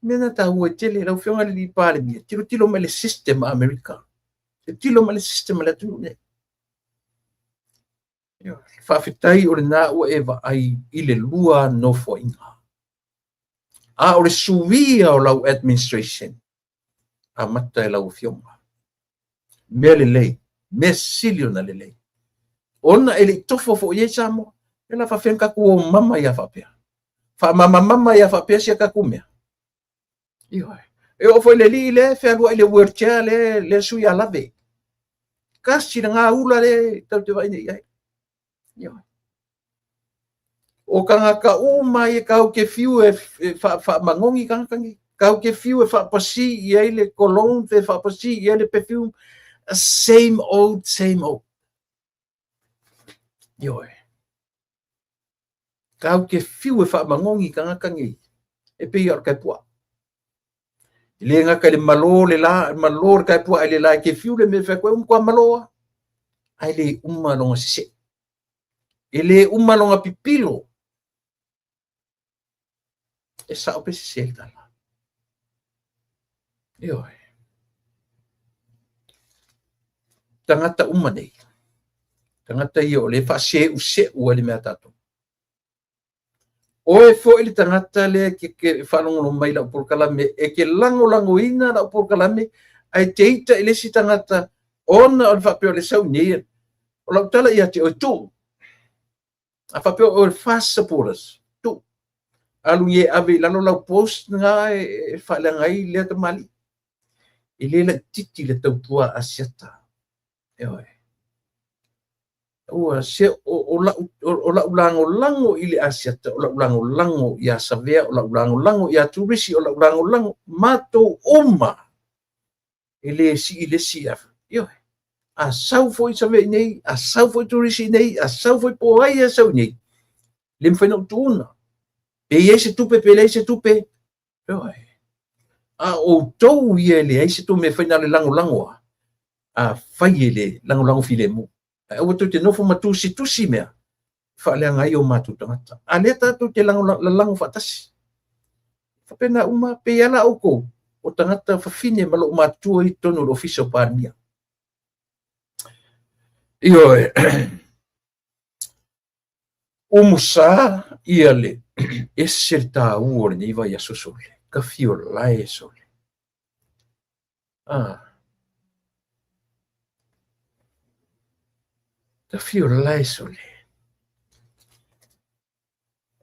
Mea na taua ai tele lau Afioga i le Palemia, tilotilo mai le system a Amerika. Tilotilo mai le system a le atunuu nei. Faafetai o lena ua e vaai i le lua nofoaiga. A o le suia o lau administration, amata e lau afioga. Mea lelei, mea sili ona lelei. Ona e le i tofa foi i ai Samoa, e la faafefea ona tatou o mama ia faapea. Faamamamama ia faapea si a tatou mea. Ioe. E oo foi i le alii lea e fealuai i le wheelchair lea, lea sui a lave. Tasi lena ula lea tatou te vaai nei i ai. Ioe. O tagata uma ia tatou te fiu e faamagogi tagata nei. Tatou te fiu e faapasi i ai le cologne, pe faapasi i ai le perfume. Same old, same old. Ioe. Tatou te fiu e faamagogi tagata nei, e pei o le kaepuaa. E le gata i le malo le la, malo le kaepuaa i le la e te fiu le mea e fai atu ai, ua matua malo lava. Ae le uma lona sesee. E le uma lona pipilo. E sao pe sese le tala. Ioe. Tagata uma nei. Tagata ia o lea e faaseuse'u ai le mea a tatou. Oe foi le tagata lea e te faalogologo mai i lau polokalame, e te lagolagoina lau polokalame, ae te ita i le isi tagata ona o le faapea o le sau nei, o lau tala ia te oe, tuu. A faapea o le FAST supporters, tuu. Alu nei e ave i lalo lau post na e faaleaga ai lea tamalii. E le laitiiti le tautua a Asiata. Ioe. Ua se o lau lagolago i le Asiata, o lau lagolago ia Savea, o lau lagolago ia Turisi, o lau lagolago, matou uma e le sii le isi a. Ioe. A sau foi Savea i nei, a sau foi Turisi i nei, a sau foi po o ai e sau i nei, le mafai ona ou tuuna. Pe i ai se tupe, pe leai se tupe, ioe. A o outou ia e leai se tou mea e fai na o le lagolago lava, a fai e le lagolago filemu. Ae aua tou te nofo ma tusitusi mea. faaleaga ai o matou tagata. A lea tatou te lalago faatasi. Faapena uma, pei lava la outou, o tagata fafine ma loomatua i totonu o le Ofisa o Palemia. Ioe, umusa ia le ese le taua o lenei vaiaso sole, tafiolae sole. Ah. Tafiolae sole.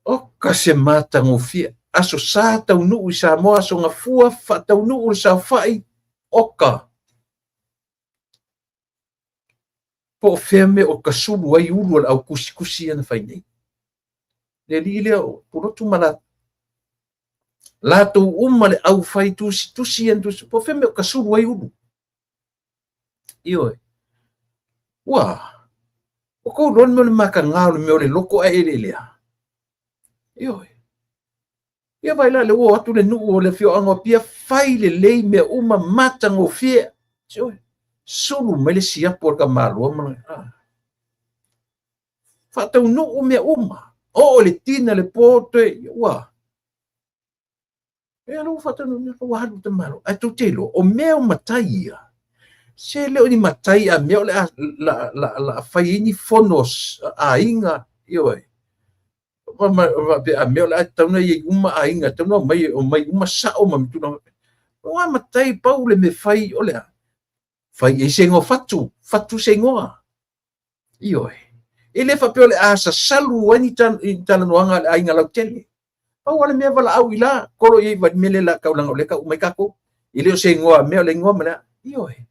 Oka se matagofie, Aso Sa taunuu i Samoa, Aso Gafua faataunuu le saofai, oka! Po o fea mea o tasulu ai ulu a le au tusitusi ia na fai nei. Le alii lea o Pulotu ma latou uma le au fai tusitusi ia na tusi, po o fea mea o tasulu ai ulu. Ioe. Ua, ua tou iloa le mea o le mataga o le mea o le loto ae eleelea. Ioe. Ia vaai la, lea ua o atu le nuu o le afioaga o Apia, fai lelei mea uma, matagofie. Ioe. Sulu mai le siapo a le tamaloa ma le... Ah. Faataunuu mea uma. Oo le tina le po toe, ua. E alo faataunuu ua alu le tamaloa. Ae tou te iloa, o mea o matai ia, se le o ni matai a mea o le a la, la, la fai ai ni fono a aiga, ioe. Faapea a mea o le a tatau ona i ai uma aiga, tatau ona omai, omai uma sao ma tulaga. Ua matai pau le mea fai o le a? Fai i ai se igoa fatu, fatu se igoa. Ioe. E le faapea o le a sasalu ai ni talanoaga a le aiga lautele. Pau lava le mea valaau i la, kolo i ai va mele la kaulanga o le kau mai kākou. E le o se igoa mea o le igoa ma le a. Ioe.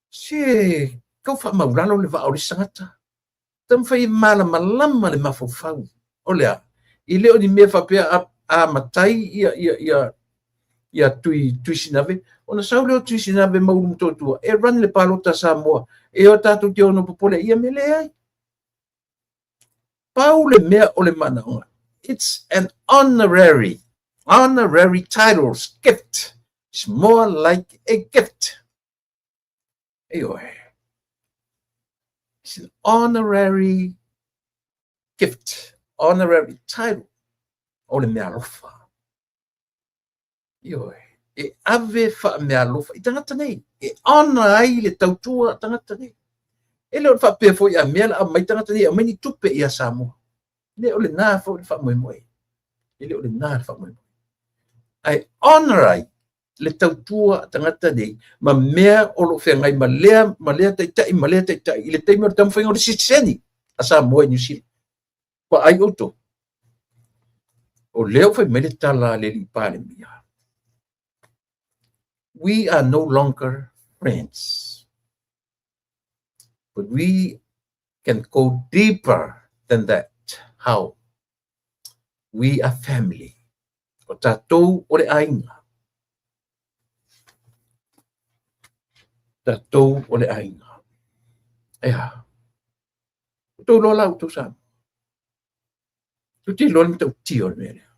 Se tau faamaulalo le vaa o le isi tagata. Taumafai e malamalama le mafaufau. O le a? E le o ni mea faapea a, a matai ia, ia, ia, ia tui, tui sinave, ona sau lea o tui sinave ma Ulu Motootua e run le palota a Samoa, e o tatou te ono popole ia mea leai. Pau le mea o le manaoga, it's an honorary, honorary titles gift. It's more like a gift. Ioe. It's an honorary gift, honorary title o le meaalofa. Ioe. E ave faameaalofa i tagata nei, e honor ai le tautua a tagata nei. E le o le faapea foi a mea la aumai tagata nei, aumai ni tupe ia Samoa. E le o lena foi le faamoemoe. E le o lena le faamoemoe. Ae honor ai le tautua a tagata nei ma mea o lo o feagai ma lea, ma lea taitai, ma lea taitai i le taimi o le taumafaiga o le sitiseni a Samoa i Niu Sila. Vaai outou. O lea ua fai mai le tala a le alii Palemia. We are no longer friends. But we can go deeper than that. How? We are family. O tatou o le aiga. Tatou o le aiga. Ea. Outou iloa la outou Samoa. Tou te iloa le matautia o le mea lea.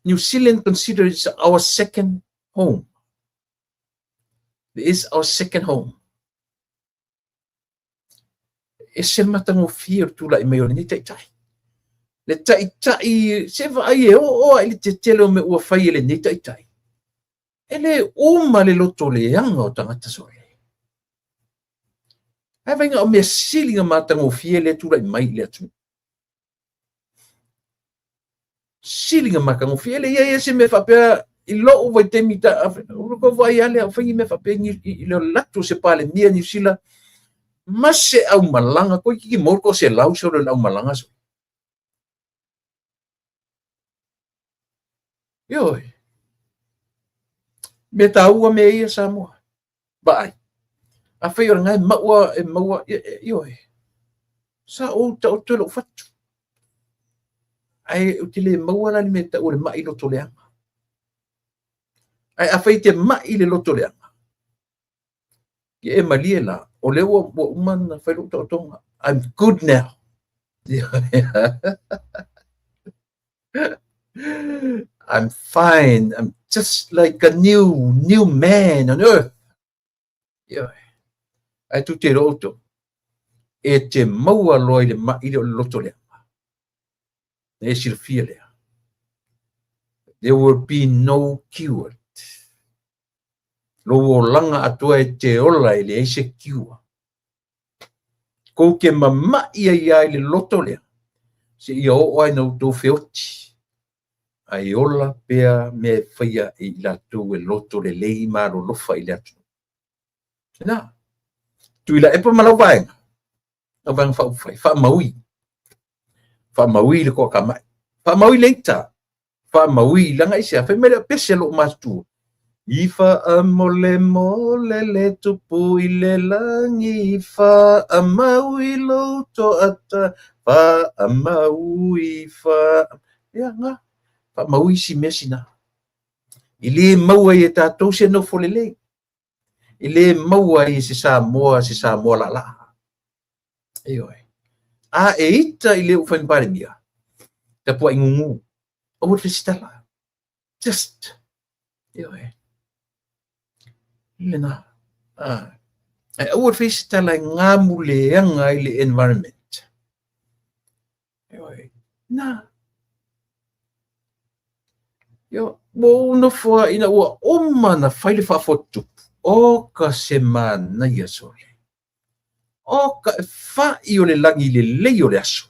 New Zealand considers our second home. It is our second home. Ese le matagofie o le tulai mai o lenei taitai. Le taitai, se vaai e oo a i le tetele o mea ua fai e lenei taitai. E le uma le loto leaga o tagata sole. Ae vaaiga o mea sili na matagofie lea tulai mai i le atunuu. Sili na matagofie. E le i ai se mea faapea i lou vaitaimi ta ko vaai lava lea o fai ni mea faapea i le alu atu o se Palemia Niu Sila ma se aumalaga toeitiiti maua le toaselau solo i le aumalaga solo. Ioe. Mea taua mea ia Samoa. Vaai. Afai o lena e maua, e maua, ioe. Sa ou taoto i lou fatu. Ae ou te le maua la le mea e tau o le mai loto leaga. Ae afai e te mai le loto leaga, ia e malie la, o lea ua, ua uma ona fai lou taotoga. I'm good now. I'm fine. I'm just like a new, new man on earth. Ioe. Ae tou te iloa outou. E te maua loa i le ma'i lea o le loto leaga. Na e silafia lea. There will be no cure. Lou olaga atoa e te ola e leai se cure. Kou te mama'i ai lava i le loto lea, seia oo lava ina outou feoti, ae ola pea mea e faia e i latou e loto lelei ma alolofa i le atunuu. Lena. Tuilaepa ma lau vaega, lau Vaega Faaupufai, faamaui. Faamaui le toatamai. Faamaui le ita. Faamaui, leaga aisea? Fai mai le pese a lou matua, I faamolemole le tupu i le lagi, faamaui lou toata, faamaui, fa... Ia, na, faamaui si mea sina. E le maua ai e tatou se nofo lelei. E le maua ai e se Samoa se Samoa laalaa. Ioe. A e ita i le ua fai ma Palemia, tapuai gugu, aua le fesitala. Just, ioe. Lena. Ah. Ae aua le fesitala e gamuleaga ai le environment. Ioe. Na. Io, ua ou nofo lava ina ua uma ona fai le faafotutupu. O ka se manaia sole. O ka fa'i o le lagi i le lelei o le aso.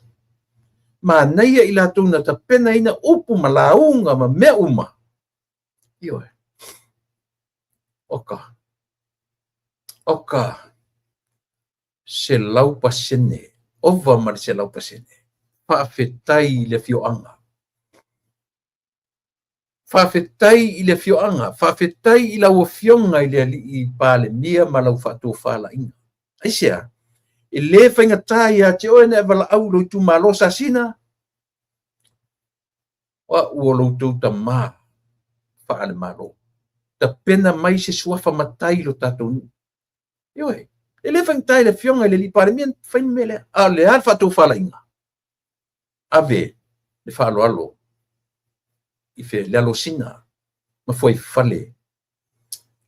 Manaia i latou na tapenaina upu ma lauga ma mea uma. Ioe. O ka, o ka 100%, ova ma le 100%. Faafetai i le afioaga. Faafetai i le afioaga, faafetai i lau Afioga i le Alii Palemia ma lau faatofalaiga. Aisea? E le faigata ia te oe ona e valaau i lou itumalo sasina, o au o lo outou tama faale-Malo. Tapena mai se suafa matai i lo tatou nuu. Ioe, e le faigata i le Afioga i le Alii Palemia ona fai le mea lea. A o le a le faatofalaiga? Ave le faaaloalo i fea? Le Alosina ma Fuaifale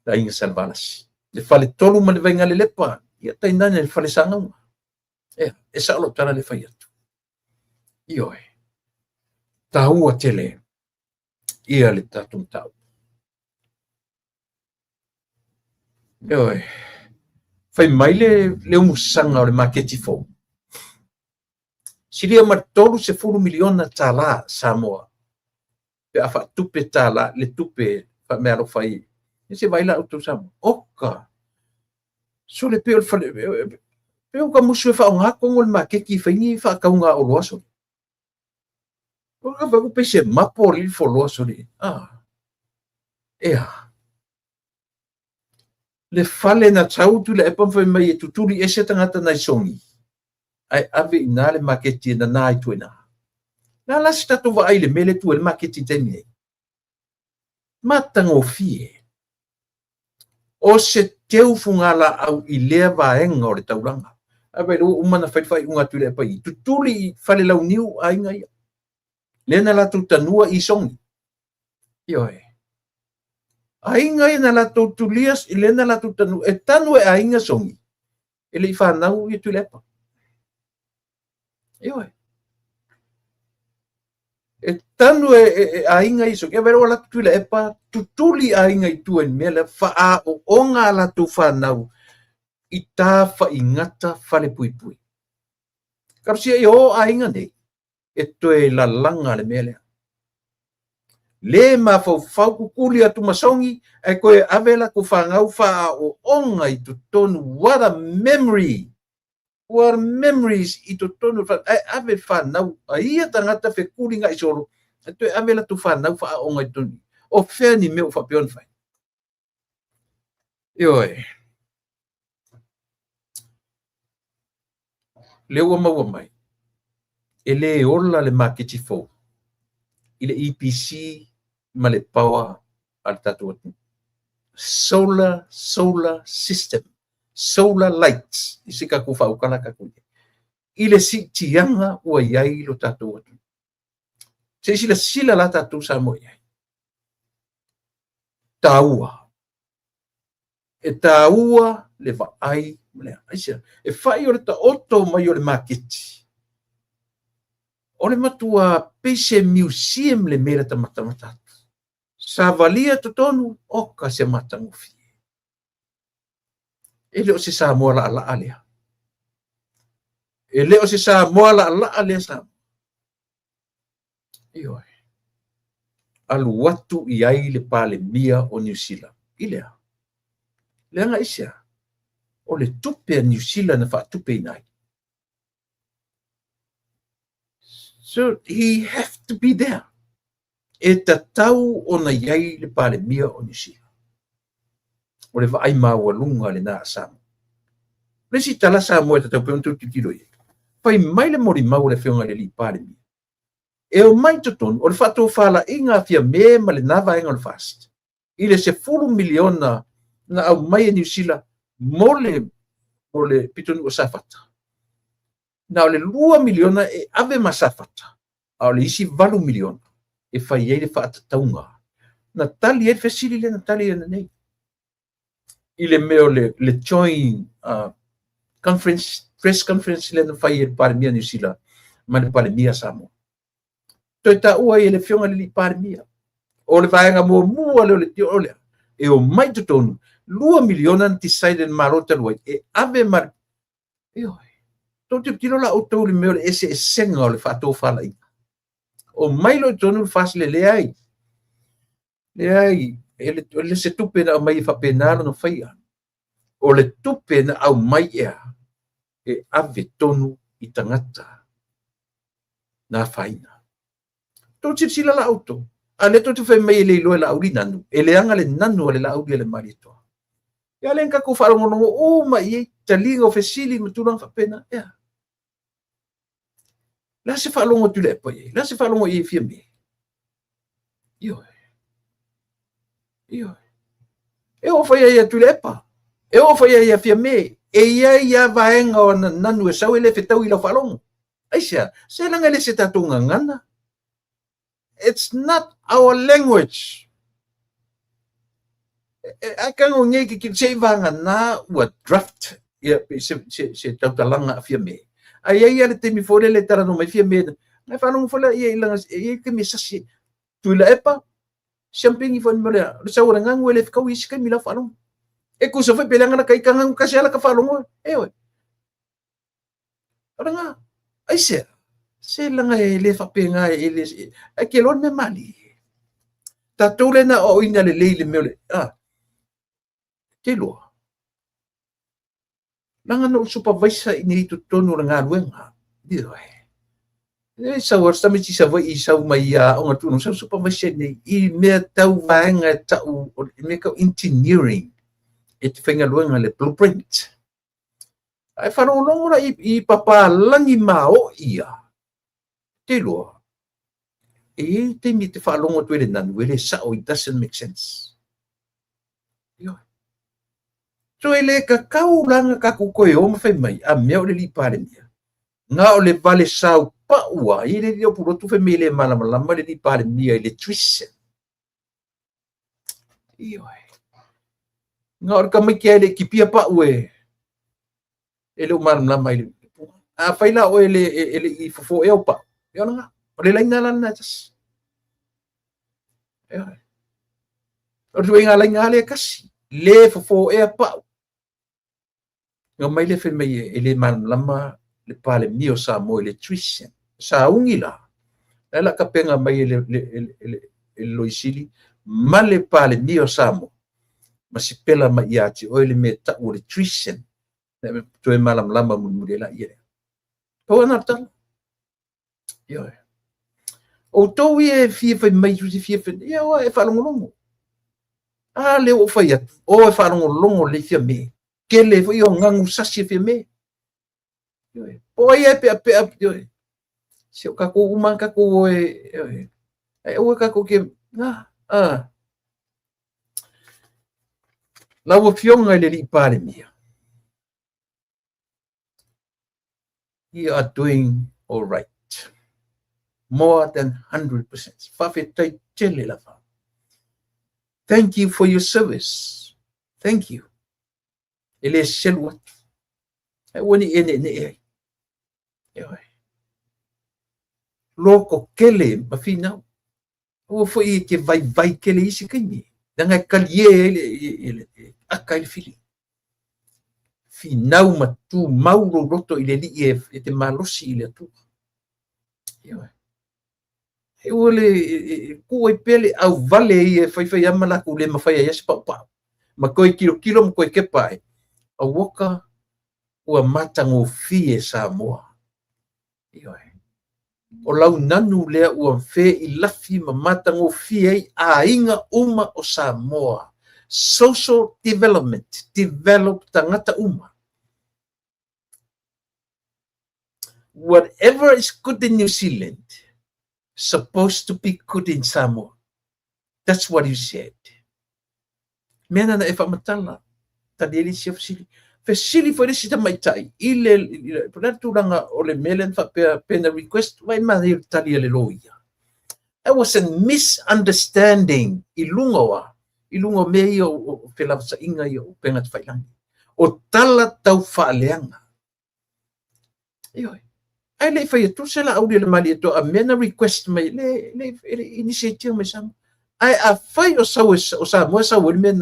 le Aiga Salevalasi. Le Faletolu ma le Vaigalelepa, ia tainane le Fale Sagauga. Ea, e sao lau tala le fai atu. Ioe, taua tele ia le tatou mataupu. Ioe, fai mai le umusaga o le maketi fou, silia ma le $30 miliona Samoa pe a faatupe tala le tupe faameaalofa ai. E se vaai la outou Samoa. Oka! Sole pei o le fale, pei o ka musu e faaaoga tonu o le maketi e fai ni faatauga a oloa sole. O ka vaai pei se mapo le foloa sole. Ah. Ea. Le fale na tau Tuilaepa ma fai mai e tutuli ese tagata nai Sogi ae ave i ina le maketi e nana ai tua i ina. O le a la se tatou vaai i le mea lea e tu ai le maketi i le taimi nei? Matagofie. O se teu fugalaau i lea vaega o le taulaga. Ae vaai ua uma ona fai le faaiuga a Tuilaepa i i. Tutuli i Falelauniu aiga ia. Lea na latou tanua i Sogi. Ioe. Aiga ia na latou tulia, lea na latou tanua, e tanu e aiga Sogi, e le i fanau ia Tuilaepa. Ioe. E tanu e aiga i Sogi, e vaai ua latou Tuilaepa, tutuli aiga i tua i le mea lea, faaooga a latou fanau i tafaigata falepuipui. Talosia ia o aiga nei, e toe lalaga le mea lea. Le mafaufau kukuli atu ma Sogi, ae toe ave latou fanau faaooga i totonu. What a memory! What a memories i totonu, ae ave fanau a ia tagata fekuli ga'i solo, ae toe ave latou fanau faaooga i totonu. O fea ni mea ua faapea ona fai? Ioe. Lea ua maua mai, e le ola le maketi fou i le EPC ma le power a le tatou atunuu. Solar, solar system, solar lights, i se tatou faautala tatou i ai, i le siitiaga ua i ai lo tatou atunuu. Se i silasila la tatou Samoa i ai. Taua. E taua le vaai Aisea? E fai o le taoto mai o le maketi. O le matua pei se museum le mea lata matamata atu. Savalia totonu, oka se matagofie. E le o se Samoa laalaa lea. E le o se Samoa laalaa lea Samoa. Ioe. Alu atu i ai le Palemia o Niu Sila. I le a? Leaga aisea? O le tupe a Niu Sila na faatupeina ai. So he have to be there. E tatau ona i ai le Palemia o Niu Sila. O le vaai maualuga lena a Samoa. O le isi tala Samoa e tatau pea ona outou tilotilo i ai. Fai mai le molimau a le Afioga i le Alii Palemia, e omai i totonu o le faatofalaiga a Fiame ma lena vaega o le FAST i le 10 miliona na aumai e Niu Sila mo le pitonuu o Safata. Na o le 2 miliona e ave ma Safata, a o le isi 8 miliona e fai ai le faatatauga. Na tali ai le fesili lea na tali ai nei i le mea o le joint conference, press conference lea na fai e le Palemia Niu Sila ma le Palemia Samoa. Toe taua ai e le Afioga i le Alii Palemia, o le vaega muamua lea o le o lea, e omai totonu, 2 miliona na decide e le Malo talu ai, e ave ma ioe. Tou tilotilo la outou i le mea o le eseesega o le faatofalaiga. Omai loa i totonu le FAST le leai. Leai, e le se tupe na aumai e faapena lona faia. O le tupe na aumai ea, e ave tonu i tagata na afaina. Tou silasila la outou, a lea tou te fai mai e le iloa e Laauli nanu, e leaga le nanu a le Laauli a le Malietoa. Ia lea na tatou faalogologo uma i ai, taliga o fesili ma tulaga faapena. Ea. Le a se faalogo a Tuilaepa i ai? Le a se faalogo i ai Fiame? Ioe. Ioe. E oo foi ia Tuilaepa. E oo foi ia Fiame. E i ai lava vaega o ana nanu e sau e le fetau i lau faalogo. Aisea? Se leaga e le se tatou gagana. It's not our language. Ae tago nei ke se i vagana ua draft ia se tautalaga a Fiame. Ae i ai lava le taimi foi lele e talanoa mai Fiame, na faalogo foi lea i lana e i ai taimi e sasi ai. Tuilaepa, siampini foi le mea lea, o le sau o le ganu e le fetaui i isi taimi lau faalogo. E tusa foi pe leaga lata ita ganu tasi lava lata faalogo, ioe. O lena, aisea? Se leaga e le faapena, e le, ae te iloa le mea malie. Tatou lea na aoaoina lelei i le mea o le, a, te iloa. Leaga na ou supervisor i inei i totonu o le galuega. Ioe. E sau lava si tamaiti Savaii sau mai i aoga tulaga, sau supervisor i inei i mea tau vaega e tau, o le mea tau engineering e te faigaluega i le blueprint. Ae faalogologo la i papalagi maoi ia. Te iloa, e i ai taimi e te faalogo atu ai le nanu, e le sao, it doesn't make sense. Ioe. So e le tatau la ona tatou toe o ma fai mai, a mea o le alii Palemia. Na o le vale saupau lava, e i ai le alii o Pulotu fai mai e le malamalama le alii Palemia i le treason. Ioe. Na o le tamaiti lava e le i tipia pau e le o malamalama i le Afai la oe e le i fofo ea ou pau, ia o lena. O le laina la lena e tasi. Ioe. O le ituaiga laina lava lea e tasi. Le fofo ea pau. Na omai lea fai mai e le malamalama le Palemia o Samoa i le treason. Sauni la, la e o le a tapena mai e le Loia Sili ma le Palemia o Samoa ma sipela mai ia te oe le mea e tau o le treason. Toe malamalama mulimuli ai laia lea. Pau lena o le tala. Ioe. Outou ia e fia fai mai, e fia fai, ia oa e faalogologo. A lea ua ou fai atu, o e faalogologo lelei Fiame. Tele foi o ganu sasi e Fiame. Ioe. Po o ai e peapea, ioe. Se o tatou uma lava tatou o e, ioe. Ae aua tatou te, a, a. Lau Afioga i le Alii Palemia, you are doing all right. More than 100%. Faafetai tele lava. Thank you for your service. Thank you. E le selu atu. Aua ne i e ne'ene'e ai. Ioe. Loto tele ma finau. Aua foi e te vaivai tele i isi taimi, leaga e talie ai le, ata ai le fili. Finau ma tumau lou loto i le Alii e te malosi i le Atua. Ioe. E ua le tuu ai pea le auvale ia e faifai lava ma latou le mafai ai se paupau. Ma toe tilotilo ma toe tepa ae, auoka ua matagofie Samoa. Ioe. O lau nanu lea ua feilafi ma matagofie ai aiga uma o Samoa. Social development, develop tagata uma. Whatever is good in New Zealand, supposed to be good in Samoa. That's what you said. Mea na na e faamatala, tali ai le isi fesili. Fesili foi le isi tamaitai i le, po o le a le tulaga o le mea lea na faapea pe na request, vaai manaia o le tali a le loia. There was a misunderstanding i luga o a? I luga o mea ia o felavasaiga ia o upega tafailagi. O tala tau faaleaga. Ioe. Ae le i fai atu se Laauli a le Malietoa a mea na request mai le initiate mai Samoa. Ae afai o sau o Samoa e sau ai le mea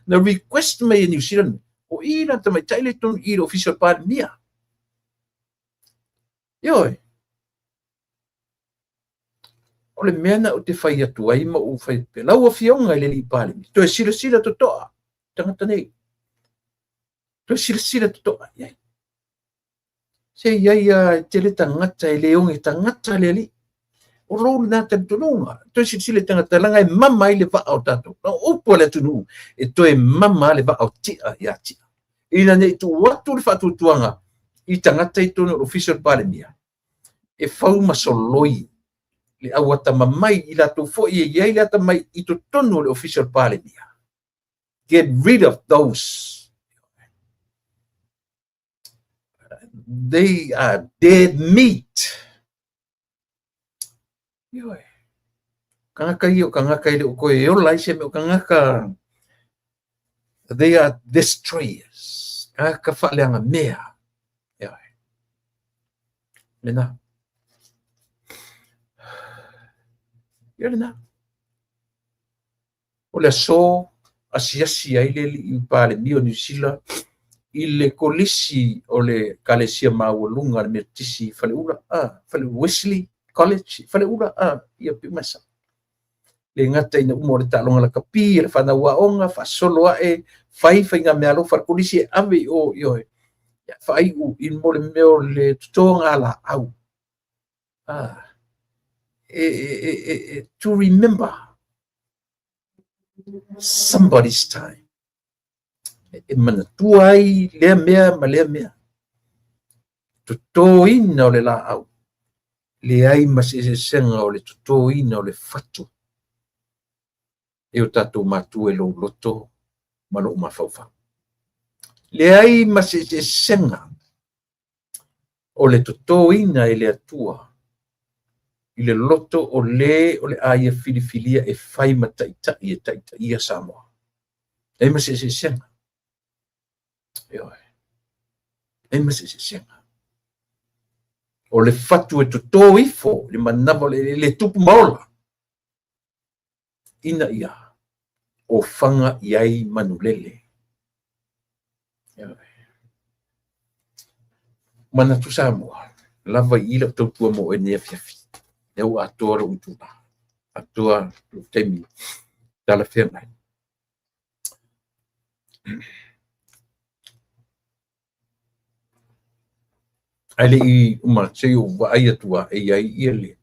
na request mai e New Zealand, o i la tamaitai le tonu i le ofisa o le Palemia. Ioe. O le mea na ou te fai atu ai ma ou fai atu pea, lau Afioga i le Alii Palemia, toe silasila totoa tagata nei. Toe silasila totoa i ai. Se i ai lava e tele tagata e le oge tagata le Alii. O lou lena talitonuga, toe silasila i tagata leaga e mama ai le vaa o tatou. O upu a le atunuu, e toe mama le vaa o Tia ia Tia. Ina ne i tuu atu le faatuatuaga i tagata i totonu o le Ofisa o le Palemia, e fau ma soloi le au atamamai i latou foi e i ai le atamai i totonu o le Ofisa o le Palemia. Get rid of those. They are dead meat. Ioe. Kangaka ia o kangaka e le o koe e ola ai se mea o kangaka. They are destroyers. Kangaka faaleaga mea. Ioe. Lena. Ia lena. O le aso asiasi ai le alii Palemia o Niu Sila i le kolisi o le Ekalesia Maualuga a le Metotisi i Faleula, Wesley College i Faleula, ia Piumasa. Le gata ina uma o le taaloga lakapi a le fanau aoga, faasolo ae, fai faigameaalofa a le kolisi e ave i o, ioe, faaiu i mo le mea o le totoga laau. To remember somebody's time. E manatua ai lea mea ma lea mea. Totoina o le laau, leai ma se eseesega o le totoina o le fatu e o tatou matua i lou loto ma lou mafaufau. Leai ma se eseesega o le totoina e le Atua i le loto o lē o le a ia filifilia e fai ma taitai e taitaia Samoa. Leai ma se eseesega. Ioe. Leai ma se eseesega. O le fatu e toto ifo i le manava o le tupu ma ola, ina ia ofaga i ai manulele. Manatu Samoa, lava i i lau tautua mo oe i lenei afiafi. Lea ua atoa lou itula, atoa lou taimi talafeagai. Ae le i uma, se i ou vaai atu lava e i ai ia le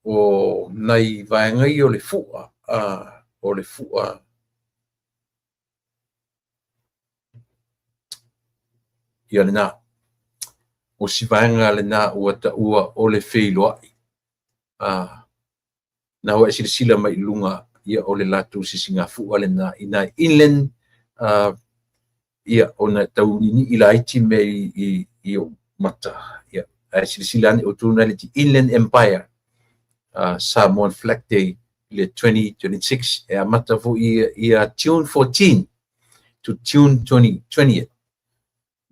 o nai vaega ia o le fua, o le fua ia lena. O si vaega lena ua taua o le feiloai. Na ua e silasila mai i luga, ia o le latou sisigafua lena i nai inland, ia ona e tau niinii laiti mea i ou mata, ia ae silasila ane outou nai le Inland Empire, Samoan Flag Day i le 2026 e amata foi ia June 14 to June 20th.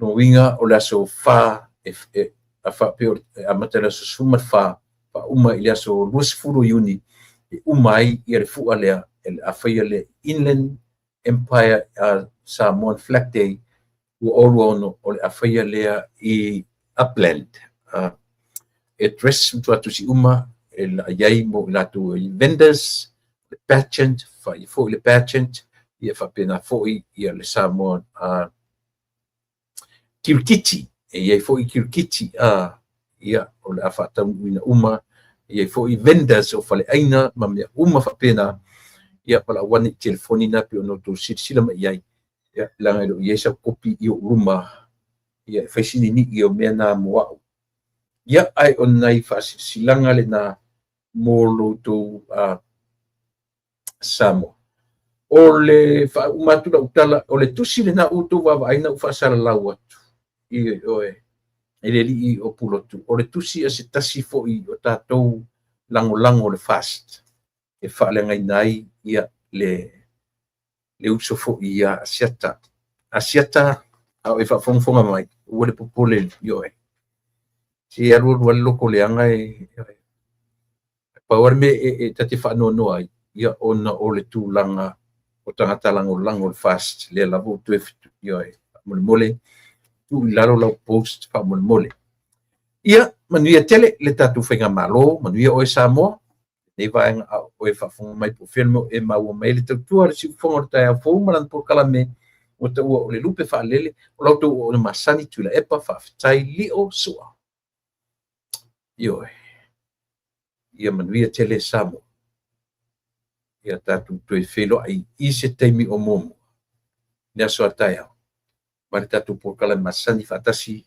Lona uiga o le aso 4 e faapea e amata i le aso 14 faauma i le aso 20 o Iuni e uma ai le fua lea e le a faia le Inland Empire Samoan Flag Day 2026, o le a faia lea i Upland. Address ma tuatusi uma e i ai mo i latou i vendors, le pageant, faia foi le pageant, ia faapena foi ia le Samoa kirikiti. E i ai foi kirikiti, ia o le a faataunuuina uma. E i ai foi vendors o faleaiga ma mea uma faapena. Ia valaau ane i telefoni na pei ona outou silasila mai i ai. Ia, leaga e le o i ai sau kopi i ou luma, ia e fai si ninii o mea na mo au. Ia, ae o nai faasilasilaga lena mo lo outou Samoa. O le faauma atu lau tala, o le tusi lena ua outou vaavaai na ou faasalalau atu i oe i le alii o Pulotu, o le tusi a se tasi foi o tatou lagolago o le FAST e faaleagaina ai ia le uso foi ia Asiata. Asiata, a o e faafogafoga mai, ua le popole i oe. Se alu alu lava le loto leaga e pau lava le mea e ta te faanoanoa ai, ia ona o le tulaga o tagata lagolago o le FAST, lea lava ua toe ioe, faamolemole, tuu i lalo lau post faamolemole. Ia, manuia tele le tatou faigamalo, manuia oe Samoa, lenei vaega a o oe faafofoga mai po o fea le mea o e maua mai ai le tautua a le siufofoga o le taeao fou ma lana polokalame ua taua o le lupe faalele, o la outou auauna masani Tuilaepa, faafetai lio sua. Ioe. Ia manuia tele Samoa. Ia tatou toe feiloai i se taimi o muamua, le aso a taeao, ma le tatou polokalame masani faatasi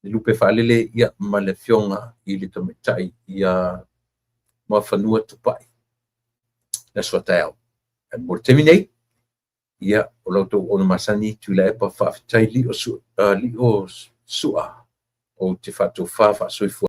le lupe faalele ia ma le afioga i le tamaitai ia Muafanua Tupai le aso a taeao. Ae mo le taimi nei, ia o la outou auauna masani Tuilaepa, faafetai lio sua, ou te faatofa faasoifua.